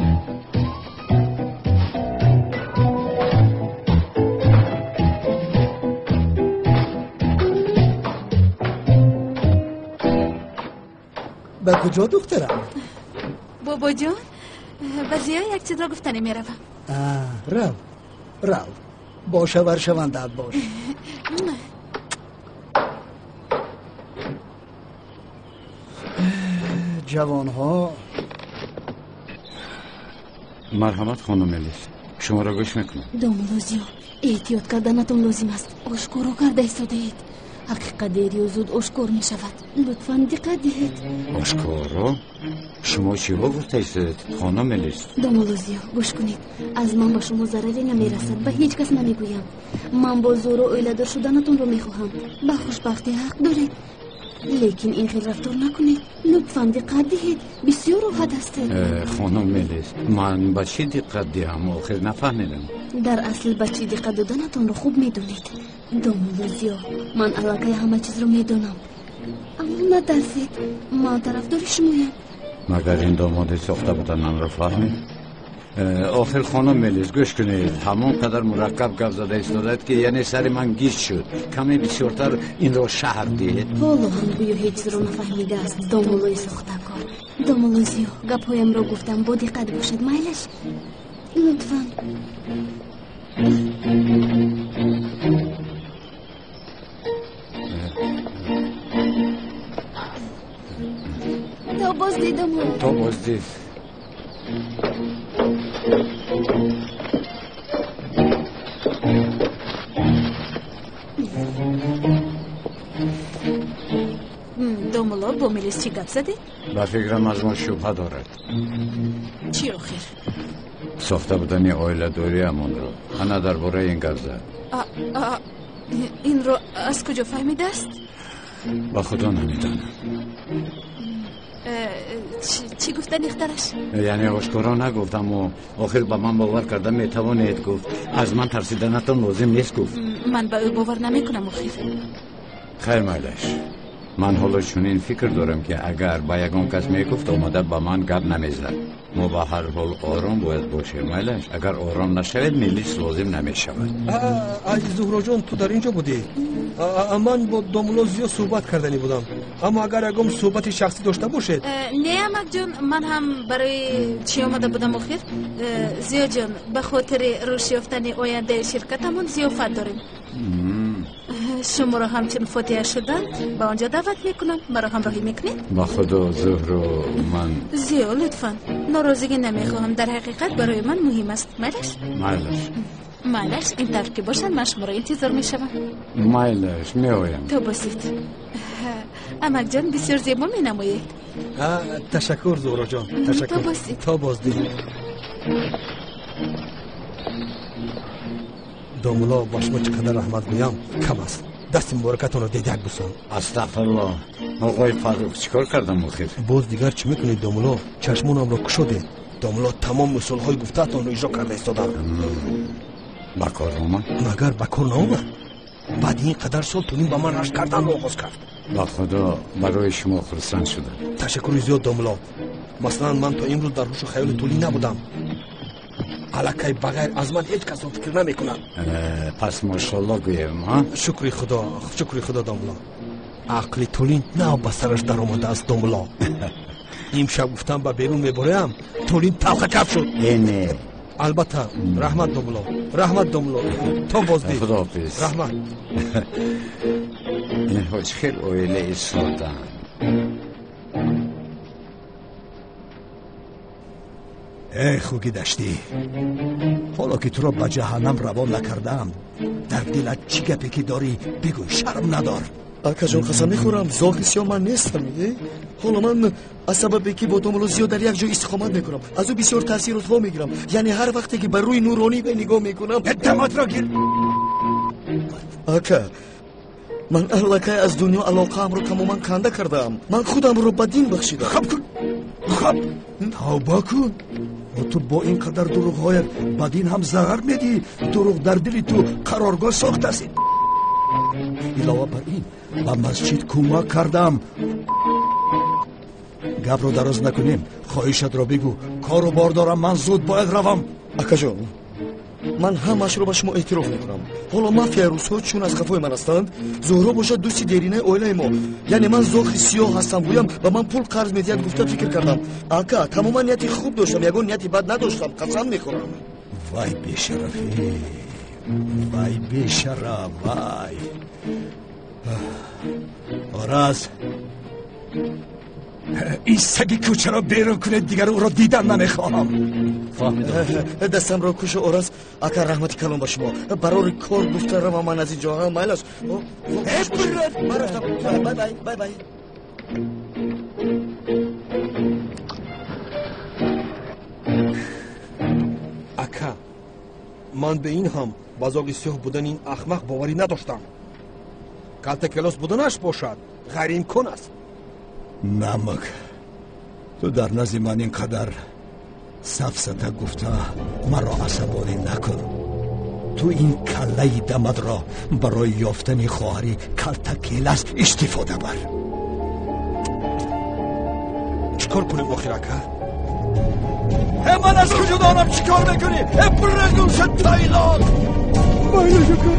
Ба куҷо, духтарам? Бобоҷон, ба Зиё як чизро гуфтанӣ меравам. Рав, рав, бошаваршавандаат бош. Ҷавонҳо. Марҳамат, хонум Мелис, шуморо гӯш мекунам. Домулло Зиё, эҳтиёт карданатон лозим аст. Ошкоро карда истодаед. Ҳақиқат дер ё зуд ошкор мешавад. Лутфан диққат диҳед. Ошкоро? Шумо чиҳо гуфта истодаед, хонум Мелис? Домулло Зиё, гӯш кунед. Аз ман ба шумо зараре намерасад, ба ҳеҷ кас намегӯям. Ман бо зӯро оиладор шуданатонро мехоҳам. Ба хушбахтӣ ҳақ доред. Лекин ин хел рафтор накунед. Лутфан диққат диҳед. Бисёр роҳат ҳастед. Хонум Мелис, ман ба чӣ диққат диҳам? Охир нафаҳмидам. Дар асл ба чӣ диққат доданатонро хуб медонед. Домулло Зиё, ман аллакай ҳама чизро медонам. Аммо натарсед, ман тарафдори шумоям. Магар ин домоди сохта буданамро фаҳмид? Охир хонум Мелис, гӯш кунед, ҳамон қадар мураккаб гап зада истодаед, ки яъне сари ман гиҷ шуд. Каме бисёртар инро шаҳр диҳед. Ҳоло ҳам гӯё ҳеҷ чизро нафаҳмидааст домуллои сохтакор. Домулло Зиё, гапҳоямро гуфтам, бо диққат бошед, майлаш? Лутфан. То боздид, домулло. То боздид. Домулло, бо Мелис чӣ гап задед? Ба фикрам аз мо шубҳа дорад. Чӣ охир? Сохта будани оиладориамонро. Ана дар бораи ин гап зад. Инро аз куҷо фаҳмидааст? Ба худо намедонам. Чӣ гуфта нихтараш? Яъне ошкоро нагуфт, аммо охир ба ман бовар карда метавонед, гуфт. Аз ман тарсиданатон лозим нест, гуфт. Ман ба ӯ бовар намекунам охир. Хайр, майлаш. Ман ҳоло чунин фикр дорам, ки агар ба ягон кас мегуфт, омада ба ман гап намезад. Мо ба ҳар ҳол ором бояд бошем, майлаш. Агар ором нашавед, милис лозим намешавад. Ай Зуҳроҷон, ту дар ин ҷо будӣ? Ман бо домулло Зиё суҳбат карданӣ будам. Аммо агар ягон суҳбати шахсӣ дошта бошед. Не, амакҷон, ман ҳам барои чӣ омада будам охир? Зиёҷон, ба хотири рушд ёфтани ояндаи ширкатамон зиёфат дорем. Шуморо ҳамчун фотиҳа шудан ба он ҷо даъват мекунам. Маро ҳамроҳӣ мекунед? Ба худо, Зуҳро, ман Зиё, лутфан, норозигӣ намехоҳам. Дар ҳақиқат барои ман муҳим аст. Майлаш? Майлаш. Майлаш, ин тавр ки бошад, ман шуморо интизор мешавам. Майлаш, меоям. То босид. Амакҷон, бисёр зебо менамоед. Ташаккур, Зуҳроҷон, ташаккур. То босид. То боздид. Домулло, ба шумо чӣ қадар раҳмат гӯям кам аст. Дасти муборакатонро дедак бусон. Астағфируллоҳ. Оғои Фаррух, чӣ кор кардам охир? Боз дигар чӣ мекунед, домулло? Чашмонамро кушодед. Домулло, тамом усулҳои гуфтаатонро иҷро карда истодам. Ба кор омад? Магар ба кор наомад? Баъди ин қадар сол Тулин ба ман рашк карданро оғоз кард. Ба худо, барои шумо хурсанд шудам. Ташаккури зиёд, домулло. Масалан, ман то имрӯз дар ҳушу хаёли Тулин набудам. Аллакай ба ғайр аз ман ҳеҷ касро фикр намекунад. Пас мошалло гӯем, ҳа? Шукри худо, шукри худо, домулло. Ақли Тулин нав ба сараш даромадааст, домулло. Имшаб гуфтам ба берун мебораям, Тулин талхакап шуд. Э, не. Албатта, раҳмат, домулло, раҳмат, домулло. То боздид. Худоҳофиз. Раҳмат. Инҳо чӣ хел оилаи содаанд. Эй хуги даштӣ, ҳоло ки туро ба ҷаҳаннам равон накардаам, дар дилат чӣ гапе ки дорӣ бигӯй, шарм надор. Акаҷон, қасам мехӯрам, зоғи сиёҳ ман нестам. Ҳоло ман аз сабабе ки бо домулло Зиё дар як ҷо истиқомат мекунам, аз ӯ бисёр таъсиротҳо мегирам. Яъне ҳар вақте ки ба рӯи нуронӣ вай нигоҳ мекунам. Даматро гир. Ака, ман аллакай аз дунё алоқаамро тамоман канда кардаам. Ман худамро ба дин бахшидам. Хаб кун, хаб, тавба кун. Ту бо ин қадар дурӯғҳоят ба дин ҳам зарар медиҳӣ. Дурӯғ дар дили ту қароргоҳ сохтааст. Илова бар ин, ба масҷид кӯмак кардам. Гапро дароз накунем, хоҳишатро бигӯ. Кору бор дорам, ман зуд бояд равам. Акаҷон, Ман ҳамаашро ба шумо эътироф мекунам. Ҳоло мафияи русҳо чун аз қафои ман ҳастанд, Зуҳро бошад дӯсти деринаи оилаи мо. Яъне ман зохи сиёҳ ҳастам, гӯям ба ман пул қарз медиҳад гуфта фикр кардам. Ака, тамоман нияти хуб доштам, ягон нияти бад надоштам, қасам мехӯрам. Вай бешарафӣ, вай бешараф, вай. Ораз, ин саги кӯчаро берун кунед, дигар ӯро дидан намехоҳам. Дастамро кушу Ораз. Ака, раҳмати калон ба шумо. Барори кор гуфта равам ман аз ин ҷо. Майлаш. Ман рафтам. Бай бай, бай бай. Ака, ман ба ин ҳам ба зоғи сиёҳ будани ин ахмақ боварӣ надоштам. Калтакелос буданаш бошад ғайриимкон аст. Намак, ту дар назди ман ин қадар сафсата гуфта маро асабонӣ накун. Ту ин каллаи дамадро барои ёфтани хоҳари Калтакелас истифода бар. Чӣ кор кунем охир, ака? Ман аз куҷо донам чӣ кор мекунӣ? Бирагӯша тайлоқ! Майлаш, ака.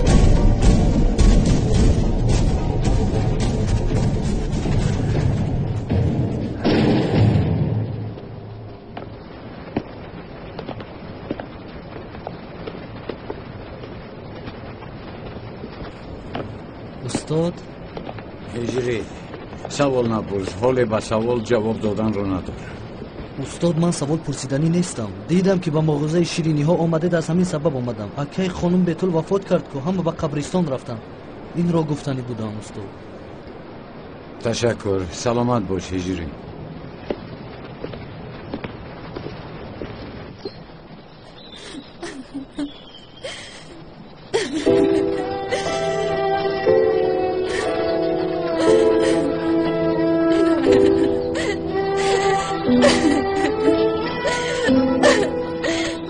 Устод? Ҳиҷрӣ, савол напурс, ҳоле ба савол ҷавоб доданро надорам. Устод, ман савол пурсиданӣ нестам. Дидам ки ба мағозаи шириниҳо омадед, аз ҳамин сабаб омадам. Акаи хонум Бетул вафот кард ку, ҳама ба қабристон рафтанд. Инро гуфтанӣ будам, устод. Ташаккур, саломат бош, ҳиҷрӣ.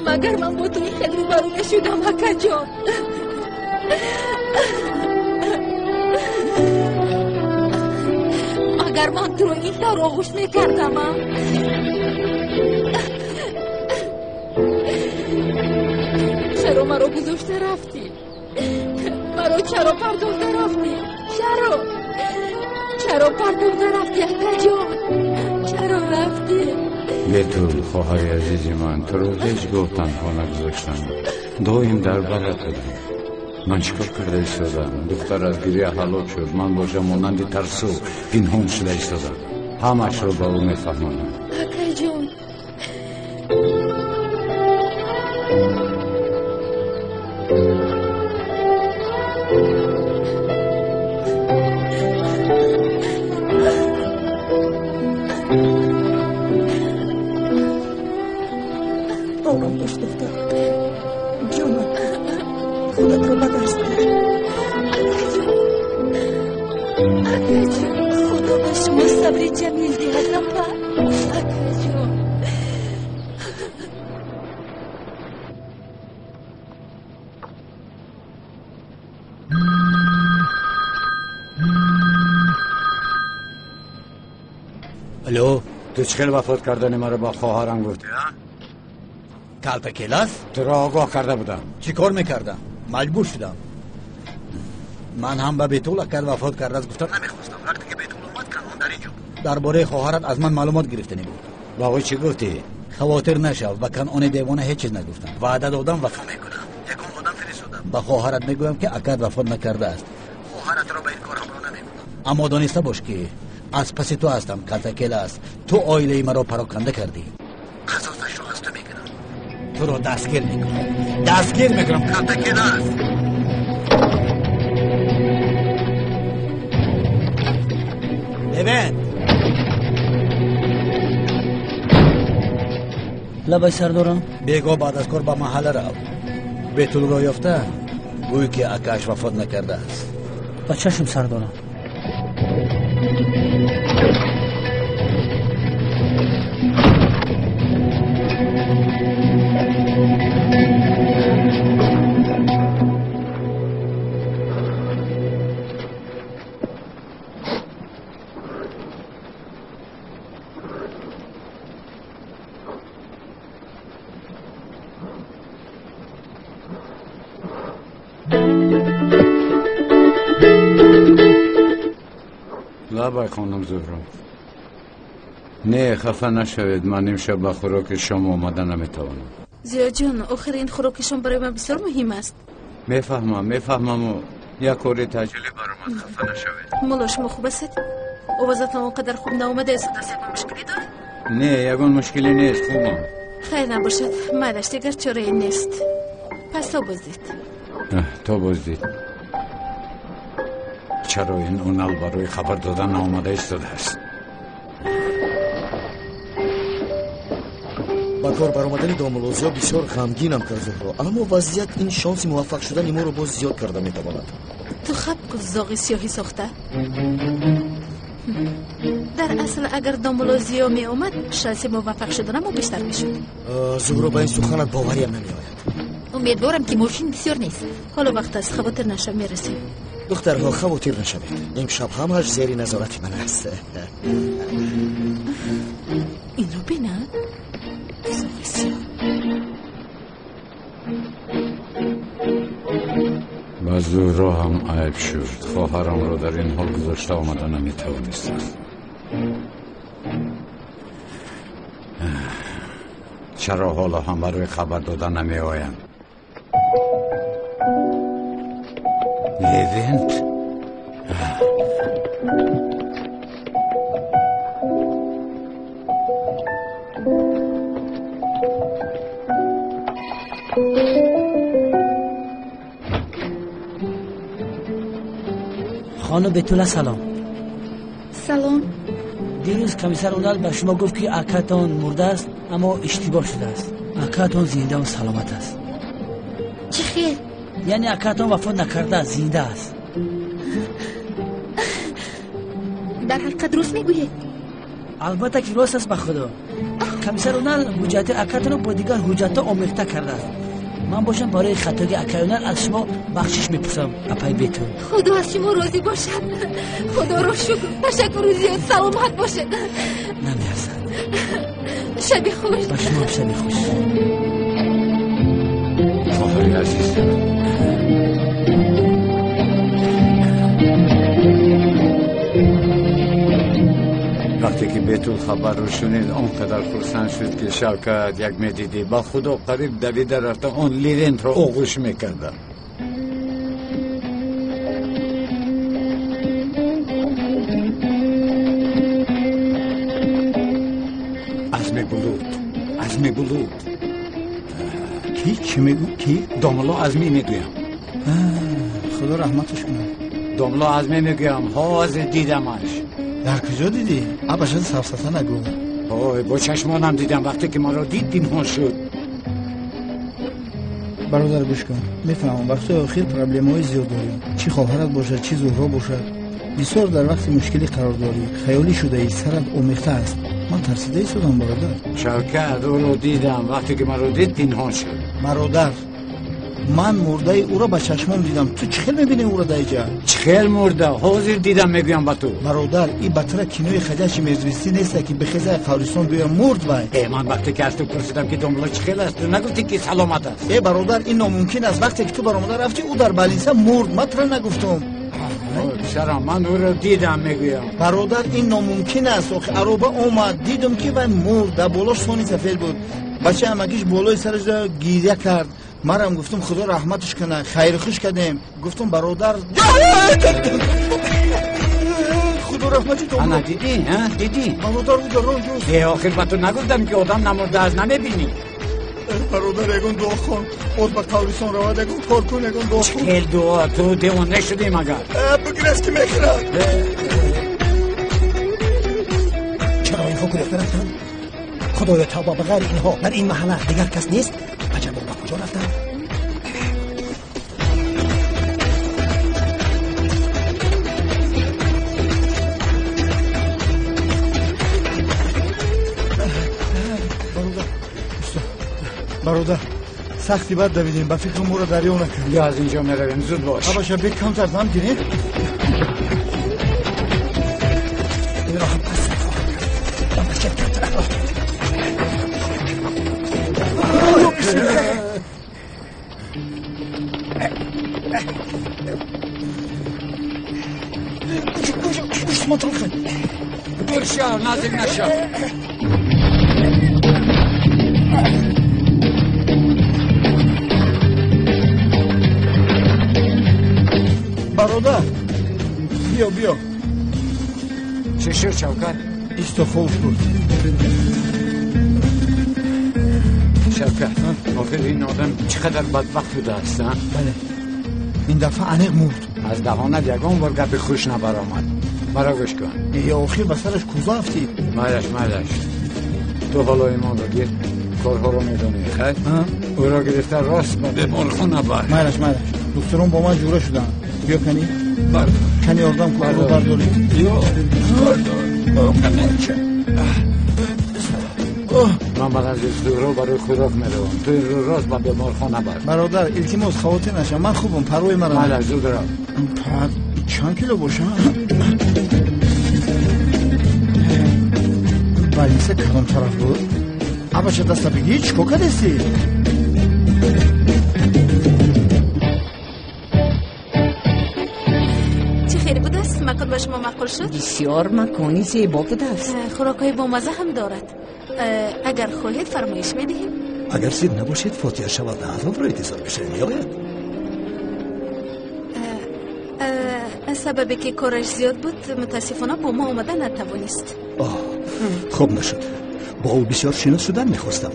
Магар ман бо ту ин хел рӯбарӯ мешудам, акаҷон? Агар ман туро ин тавр оғӯш мекардамам? Чаро маро гузошта рафтӣ? Маро чаро партофта рафтӣ? Чаро? Чаро партофта рафтӣ, акаҷон? Чаро рафтӣ? Бетул, хоҳари азизи ман, туро ҳеҷ гоҳ танҳо нагузоштам. Доим дар барат будам. Ман чӣ кор карда истодам? Духтар аз гиря ҳалок шуд. Ман бошам монанди тарсу пинҳон шуда истодам. Ҳамаашро ба ӯ мефаҳмонам. Акаҷон, ором бош, духтар ҷонам, худатро ба даст гир. Акаҷон, худо ба шумо сабри ҷамил диҳад, апа. Акаҷон. Алло, ту чӣ хел вафот кардани маро ба хоҳарам гуфтӣ? Калтакелас? Туро огоҳ карда будам. Чӣ кор мекардам? Маҷбур шудам. Ман ҳам ба Бетул акар вафот кардааст гуфтам намехостам. Вақте ки Бетул омад, Канон дар инҷо буд. Дар бораи хоҳарат аз ман маълумот гирифтанӣ буд. Ба ӯ чӣ гуфтӣ? Хавотир нашав, ба Канони девона ҳеҷ чиз нагуфтам. Ваъда додам, вафо мекунам. Ягон одам фиристодам. Ба хоҳарат мегӯям ки акар вафот накардааст. Хоҳаратро ба ин кор ҳамроҳ намекунам. Аммо дониста бош ки аз паси ту ҳастам, Калтакелас. Ту оилаи маро пароканда кардӣ. Қасосашро аз ту мегирам. Туро дастгир мекунам. Дастгир мекунам, Калтакелас. Левент! Лабай, сардорам. Бегоҳ баъд аз кор ба маҳалла рав. Бетулро ёфта, гӯй ки акааш вафот накардааст. Ба чашм, сардорам. Лабай, хонум Зуҳро. Не, хафа нашавед, ман имшаб ба хӯроки шом омада наметавонам. Зиёҷон, охир ин хӯроки шом барои ман бисёр муҳим аст. Мефаҳмам, мефаҳмаму як кори таъҷилӣ баромад, хафа нашавед. Мулло, шумо хуб ҳастед? Овозатон он қадар хуб наомадааст, даст ягон мушкилӣ доред? Не, ягон мушкилӣ нест, хубам. Хайр набошад, майлаш, дигар чорае нест. Пас то боздид. То боздид. Чаро ин Унал барои хабар додан наомада истодааст? Ба кор баромадани домулло Зиё бисёр ғамгинам кард, Зуҳро, аммо вазъият ин шонси муваффақ шудани моро боз зиёд карда метавонад. Ту хаб кун, зоғи сиёҳӣ сохта. Дар асл агар домулло Зиё меомад, шанси муваффақ шуданамо бештар мешуд. Зуҳро, ба ин суханат бовариам намеояд. Умедворам, ки мошин бисёр нест. Ҳоло вақт аст, хавотир нашав, мерасем. Духтарҳо, хавотир нашавед, имшаб ҳамааш зери назорати ман аст. Инро бина, зоғи сиёҳ. Ба Зуҳро ҳам айб шуд, хоҳарамро дар ин ҳол гузошта омада наметавонистам. Чаро ҳоло ҳам барои хабар дода намеоянд? Левент? Хонум Бетула, салом. Салом. Дирӯз комиссар Унал ба шумо гуфт, ки акатон мурдааст, аммо иштибоҳ шудааст. Акатон зиндаву саломат аст. Чӣ хел? Яъне акатон вафот накарда, зинда аст. Дар ҳақиқат рост мегӯед? Албатта ки рост аст, ба худо. Комиссар Унал ҳуҷҷати акатонро бо дигар ҳуҷҷатҳо омехта кардааст. Ман бошам, барои хатоги акаи Унал аз шумо бахшиш мепурсам, апай Бетул. Худо аз шумо розӣ бошад. Худоро шукр. Ташаккуру зиёд, саломат бошед. Намеарзад. Шаби хуш. Ба шумо шаби хуш. Хоҳари азиз, вақте ки Бетул хабарро шунид, он қадар хурсанд шуд, ки Шавкат, як медидӣ, ба худо, қариб давида рафта он Левентро оғӯш мекарда. Азми Булут, Азми Булут. Ки? Чӣ мегӯ? Ки? Домулло Азмӣ мегӯям. Худо раҳматаш кунад. Домулло Азмӣ мегӯям, ҳозир дидамаш. Дар куҷо дидӣ? Абашад, сафсата нагӯ. Ой, бо чашмонам дидам, вақте ки маро дид, пинҳон шуд. Бародар, гӯш кун, мефаҳмам, вақтҳои охир проблемаҳои зиёд дорӣ, чӣ хоҳарат бошад, чӣ Зуҳро бошад, бисёр дар вақти мушкилӣ қарор дорӣ, хаёлӣ шудаӣ, сарат омехта аст. Ман тарсида истодам, бародар. Шавкат, ӯро дидам, вақте ки маро дид, пинҳон шуд. Бародар, ман мурдаи ӯро ба чашмом дидам. Ту чӣ хел мебинӣ ӯро дар иҷа? Чӣ хел мурда? Ҳозир дидам, мегӯям ба ту. Бародар, и батра кинои ходячие мертвецы неста, ки бихеза қабристон биёя, мурд вай. Э, ман вақте ки аз ту пурсидам, ки домулло чӣ хел аст, ту нагуфтӣ, ки саломат аст? Э, бародар, ин номумкин аст. Вақте ки ту баромада рафтӣ, ӯ дар больница мурд, ман тура нагуфтум. Писарам, ман ӯро дидам, мегӯям. Бародар, ин номумкин аст. Охи ароба омад, дидум, ки вай мурд, дар болош сони сафед буд, бачаи амакиш болои сараш гиря кард. Марам гуфтум, худо раҳматаш кунад, хайрхуш кардем. Гуфтум, бародар, худо раҳмати. Ана дидӣ, дидӣ? Бародар, ӯ дар он ҷост. Э, охир ба ту нагуфтам, ки одам намурдааст, намебинӣ? Бародар, ягон дуо хон, оз ба қабристон равад, ягон кор кун, ягон дуо хон. Хел дуо? Ту девона шудӣ магар? Бигирез, ки мехӯрад. Чаро инҳо гурехта рафтанд? Худоё, тавба, ба ғайри инҳо дар ин маҳалла дигар кас нест? Аҷабо, ба куҷо рафтанд? Бародар, сахти бад давидем, ба фикру моро дарё накард. Ё аз инҷо меравем, зуд бош. Абаша, бе камтар дам гирем. Инро ҳам пас хоҳам кард. Ба масҷид камтар. Дур шав, наздик нашав. Бародар, биё, биё. Чӣ шуд, Шавкат? Исто ховш буд. Шавкат, охир ин одам чӣ қадар бадбахт будааст, а? Бале, ин дафъа аниқ мурд. Аз даҳонат ягон бор гапи хуш набаромад. Маро гӯш кун. Е, охир ба сараш кӯза афтид. Майлаш, майлаш. Ту ҳоло имонро гир, корҳоро медонӣ, хайр? Ӯро гирифта рост ба беморхона бар. Майлаш, майлаш. Духтурон бо ман ҷура шуданд. Биё кани. Кани ёрдам кун, ӯро бардорӣ. Ё, бардор. Ман ба назди Зуҳро барои хӯрок меравам. Ту инро рост ба беморхона бар. Бародар, илтимос, хавотир нашав. Ман хубам, парвои маро. Майлаш, зуд рав. Чанд кило бошам? Больница кадом тараф буд? Абача даста бигӣ, чӣ кор кардести? Чӣ хел будааст? Макон ба шумо маъқул шуд? Бисёр макони зебо будааст. Хӯрокҳои бомазза ҳам дорад. Агар хоҳед, фармоиш медиҳем. Агар зид набошед, фотиҳа шавад, азобро интизор бишавем, меояд? Аз сабабе ки кораш зиёд буд, мутаассифона бо мо омада натавонист. Хуб нашуд. Бо ӯ бисёр шинос шудан мехостам,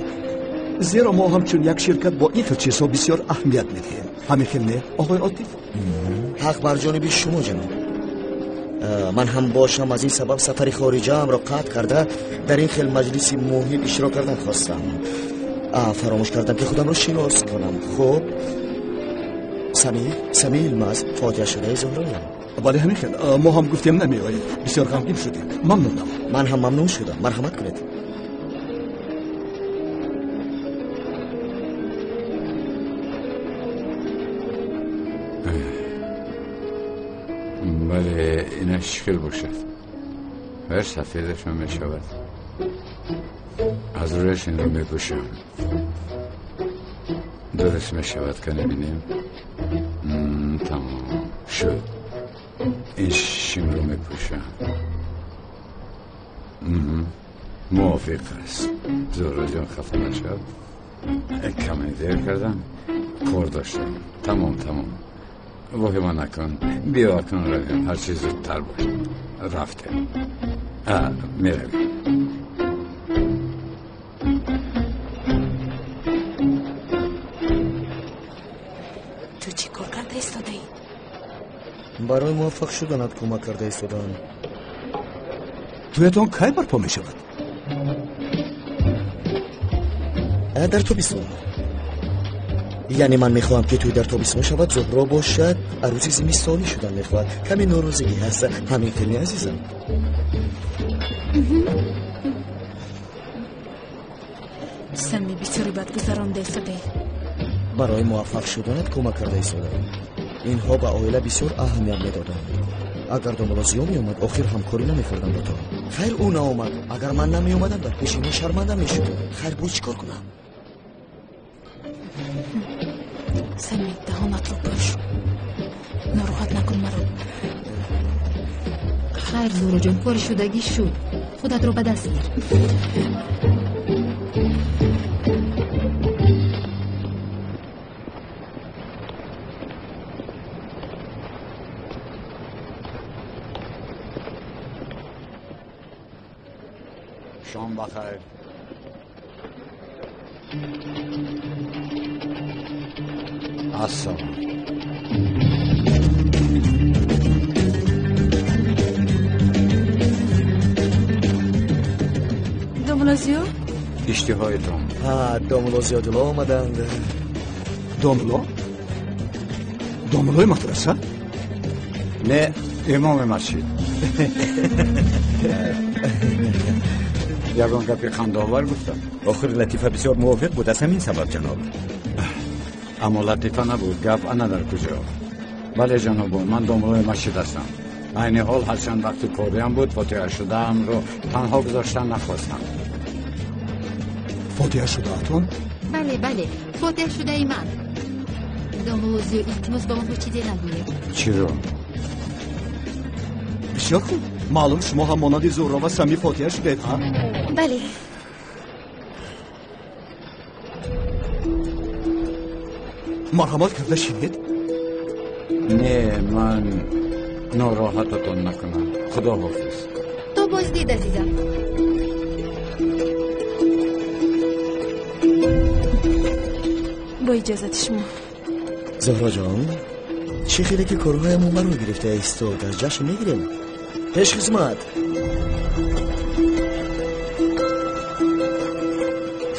зеро мо ҳамчун як ширкат бо ин хел чизҳо бисёр аҳамият медиҳем. Ҳамин хел не, оқои Отиф? Ҳақ бар ҷониби шумо, ҷаноб. Ман ҳам бошам аз ин сабаб сафари хориҷаамро қатъ карда дар ин хел маҷлиси муҳим иштирок кардан хостам. Фаромӯш кардам ки худамро шинос кунам. Хуб, Сами Илмаз, фотиҳашудаи Зуҳроям. Бале, ҳамин хел. Мо ҳам гуфтем намеоед. Бисёр ғамгин шудем. Мамнунам. Ман ҳам мамнун шудам. Марҳамат кунед. Бале, инаш чӣ хел бошад? Ҳар сафедашон мешавад. Аз рӯяш инро мепӯшам. Дуруст мешавад, ка набинем? Тамом шуд. Ин шимро мепӯшам. Мувофиқ аст. Зуҳроҷон, хафа нашав. Каме дер кардам, кор доштам. Тамом, тамом. Воҳима накун. Биё акнун равем, ҳарчи зудтар бош. Рафтем. Меравем. Ту чӣ кор карда истодаӣ? Барои муваффақ шуданат кӯмак карда истодаам. Тӯятон кай барпо мешавад? Дар тобистон. Яъне ман мехоҳам ки тӯй дар тобистон шавад, Зуҳро бошад арӯси зимистонӣ шудан мехоҳад. Каме норозигӣ ҳаст. Ҳамин хел не, азизам? Сами, бисёре бад гузаронда истодаӣ. Барои муваффақ шуданат кӯмак карда истодаам. Инҳо ба оила бисёр аҳамият медоданд. Агар домулло Зиё меомад, охир ҳамкорӣ намекардам бо ту. Хайр, ӯ наомад. Агар ман намеомадам, дар пеши инҳо шарманда мешудам. Хайр, боз чӣ кор кунам? Сами, даҳонатро пӯш. Нороҳат накун маро. Хайр, Зуҳроҷон, кори шудагӣ шуд. Худатро ба даст гир. Шом бахайр. Ассалом. Домулло Зиё? Иштиҳоятон. Домулло Зиёдулло омаданд. Домулло? Домуллои мадраса? Не, имоми масҷид. Ягон гапи хандаовар гуфтам? Охир латифа бисёр мувофиқ буд, аз ҳамин сабаб, ҷаноб. Аммо латифа набуд, гап ана дар куҷо. Бале, ҷанобон, ман домуллои масҷид ҳастам. Айни ҳол ҳарчанд вақти кориам буд, фотиҳа шудаамро танҳо гузоштан нахостам. Фотиҳа шудаатон? Бале, бале, фотиҳа шудаи ман. Домулло Зиё, илтимос ба онҳо чизе нагӯед. Чиро? Бисёр хуб. Маълум шумо ҳам монанди Зуҳро ва Самӣ фотиҳа шудед, ҳа? Бале. Марҳамат карда шинед. Не, ман нороҳататон накунам. Худо ҳофиз. То боздид, азизам. Бо иҷозати шумо. Зуҳроҷон, чӣ хеле ки корҳоямон маро гирифта истод, аз ҷашн мегирем. Пешхизмат.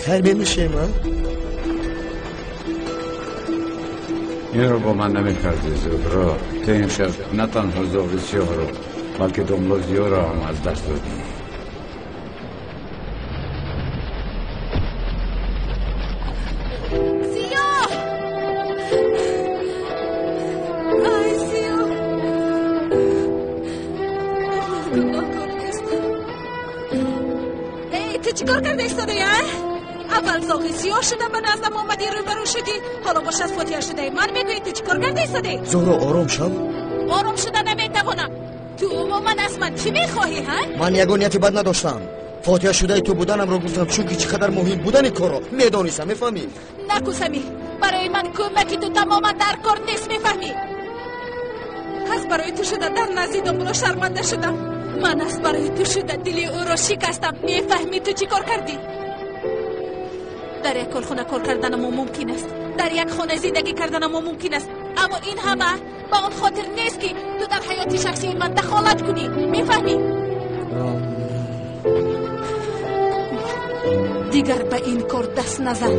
Хайр менӯшем, а? Инро бо ман намекардӣ, Зуҳро. Ту имшаб на танҳо зоғи сиёҳро, балки домло Зиёро ҳам аз даст додӣ. Зиё! Ай, Зиё! Ман гуноҳкор нестам. Эй, ту чӣ кор карда истодаӣ, а? Аввал зоғи сиёҳ шуда ба наздам омадӣ, рӯбарӯ шудӣ, ҳоло бошад фотиҳа шудаӣ. Ман мегӯӣ ту чӣ кор карда истодаӣ? Зуҳро, ором шав. Ором шуда наметавонам. Ту умуман аз ман чӣ мехоҳӣ, ҳа? Ман ягон нияти бад надоштам. Фотиҳа шудаи ту буданамро гуфтам, чунки чӣ қадар муҳим будани корро медонистам, мефаҳмӣ? Наку, Самӣ, барои ман кӯмаки ту тамоман дар кор нест, мефаҳмӣ? Аз барои ту шуда дар назди домулло шарманда шудам. Ман аз барои ту шуда дили ӯро шикастам. Мефаҳмӣ ту чӣ кор кардӣ? Дар як корхона кор карданамо мумкин аст, дар як хона зиндагӣ карданамо мумкин аст, аммо ин ҳама ба он хотир нест, ки ту дар ҳаёти шахсии ман дахолат кунӣ, мефаҳмӣ? Дигар ба ин кор даст назан.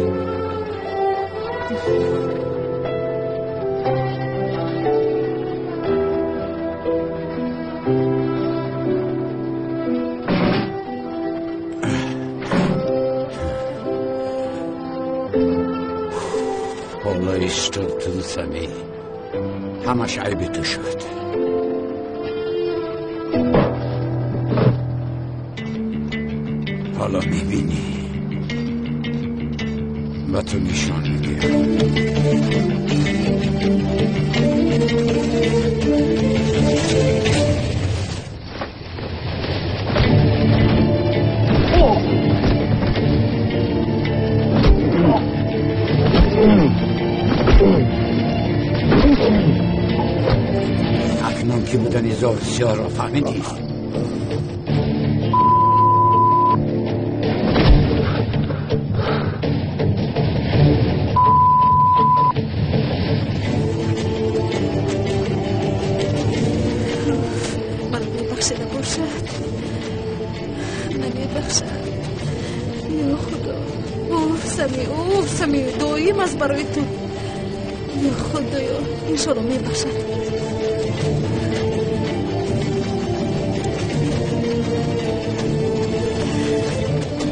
Ҳоло иштод ту, Самӣ, ҳамаш айби ту шуд. Ҳоло мебинӣ, ба ту нишон медиҳам. Акнун ки будани зоғи сиёҳро фаҳмидӣ? Маро мебахшида бошад, намебахшад. Ё Худо, уф, Самӣ, уф, Самӣ, доим аз барои ту. Ё Худоё, иншолло мебахшад.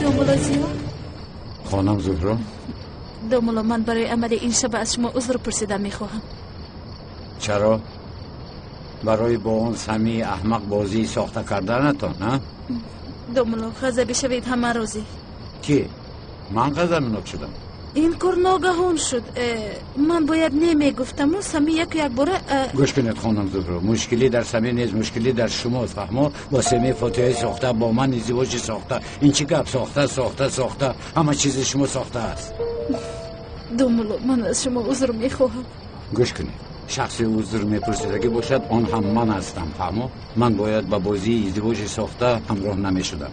Домулло Зиё? Хонам Зуҳро? Домулло, ман барои амали ин шаба аз шумо узр пурсида мехоҳам. Чаро? Барои бо он Самии аҳмақ бозии сохта карданатон, а? Домулло, ғазабӣ шавед ҳама розӣ. Ки? Ман ғазабнок шудам? Ин кор ногаҳон шуд. Ман бояд не мегуфтаму Самӣ яку якбора. Гӯш кунед, хонам Зуҳро, мушкилӣ дар Самӣ нест, мушкилӣ дар шумост, фаҳмо? Бо Самӣ фотиҳаи сохта, бо ман издивоҷи сохта. Ин чӣ гап? Сохта, сохта, сохта, ҳама чизи шумо сохта аст. Домулло, ман аз шумо узр мехоҳам. Гӯш кунед, шахси узр мепурсидагӣ бошад, он ҳам ман ҳастам, фаҳмо? Ман бояд ба бозии издивоҷи сохта ҳамроҳ намешудам.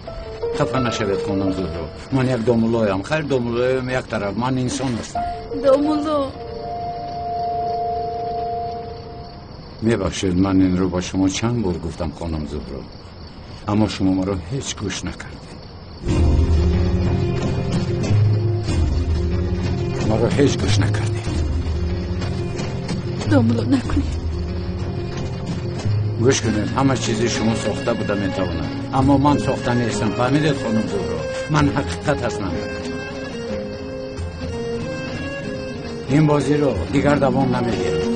Хафа нашавед, хонам Зуҳро, ман як домуллоям. Хайр, домуллоям як тараф, ман инсон ҳастам. Домулло, мебахшед, ман инро ба шумо чанд бор гуфтам, хонам Зуҳро, аммо шумо маро ҳеҷ гӯш накардед. Маро ҳеҷ гӯш накардед. Домулло, накунед. Гӯш кунед, ҳама чизи шумо сохта буда метавонад, аммо ман сохта нестам, фаҳмидед, хонум Зуҳро? Ман ҳақиқат ҳастам. Ин бозиро дигар давом намедиҳам.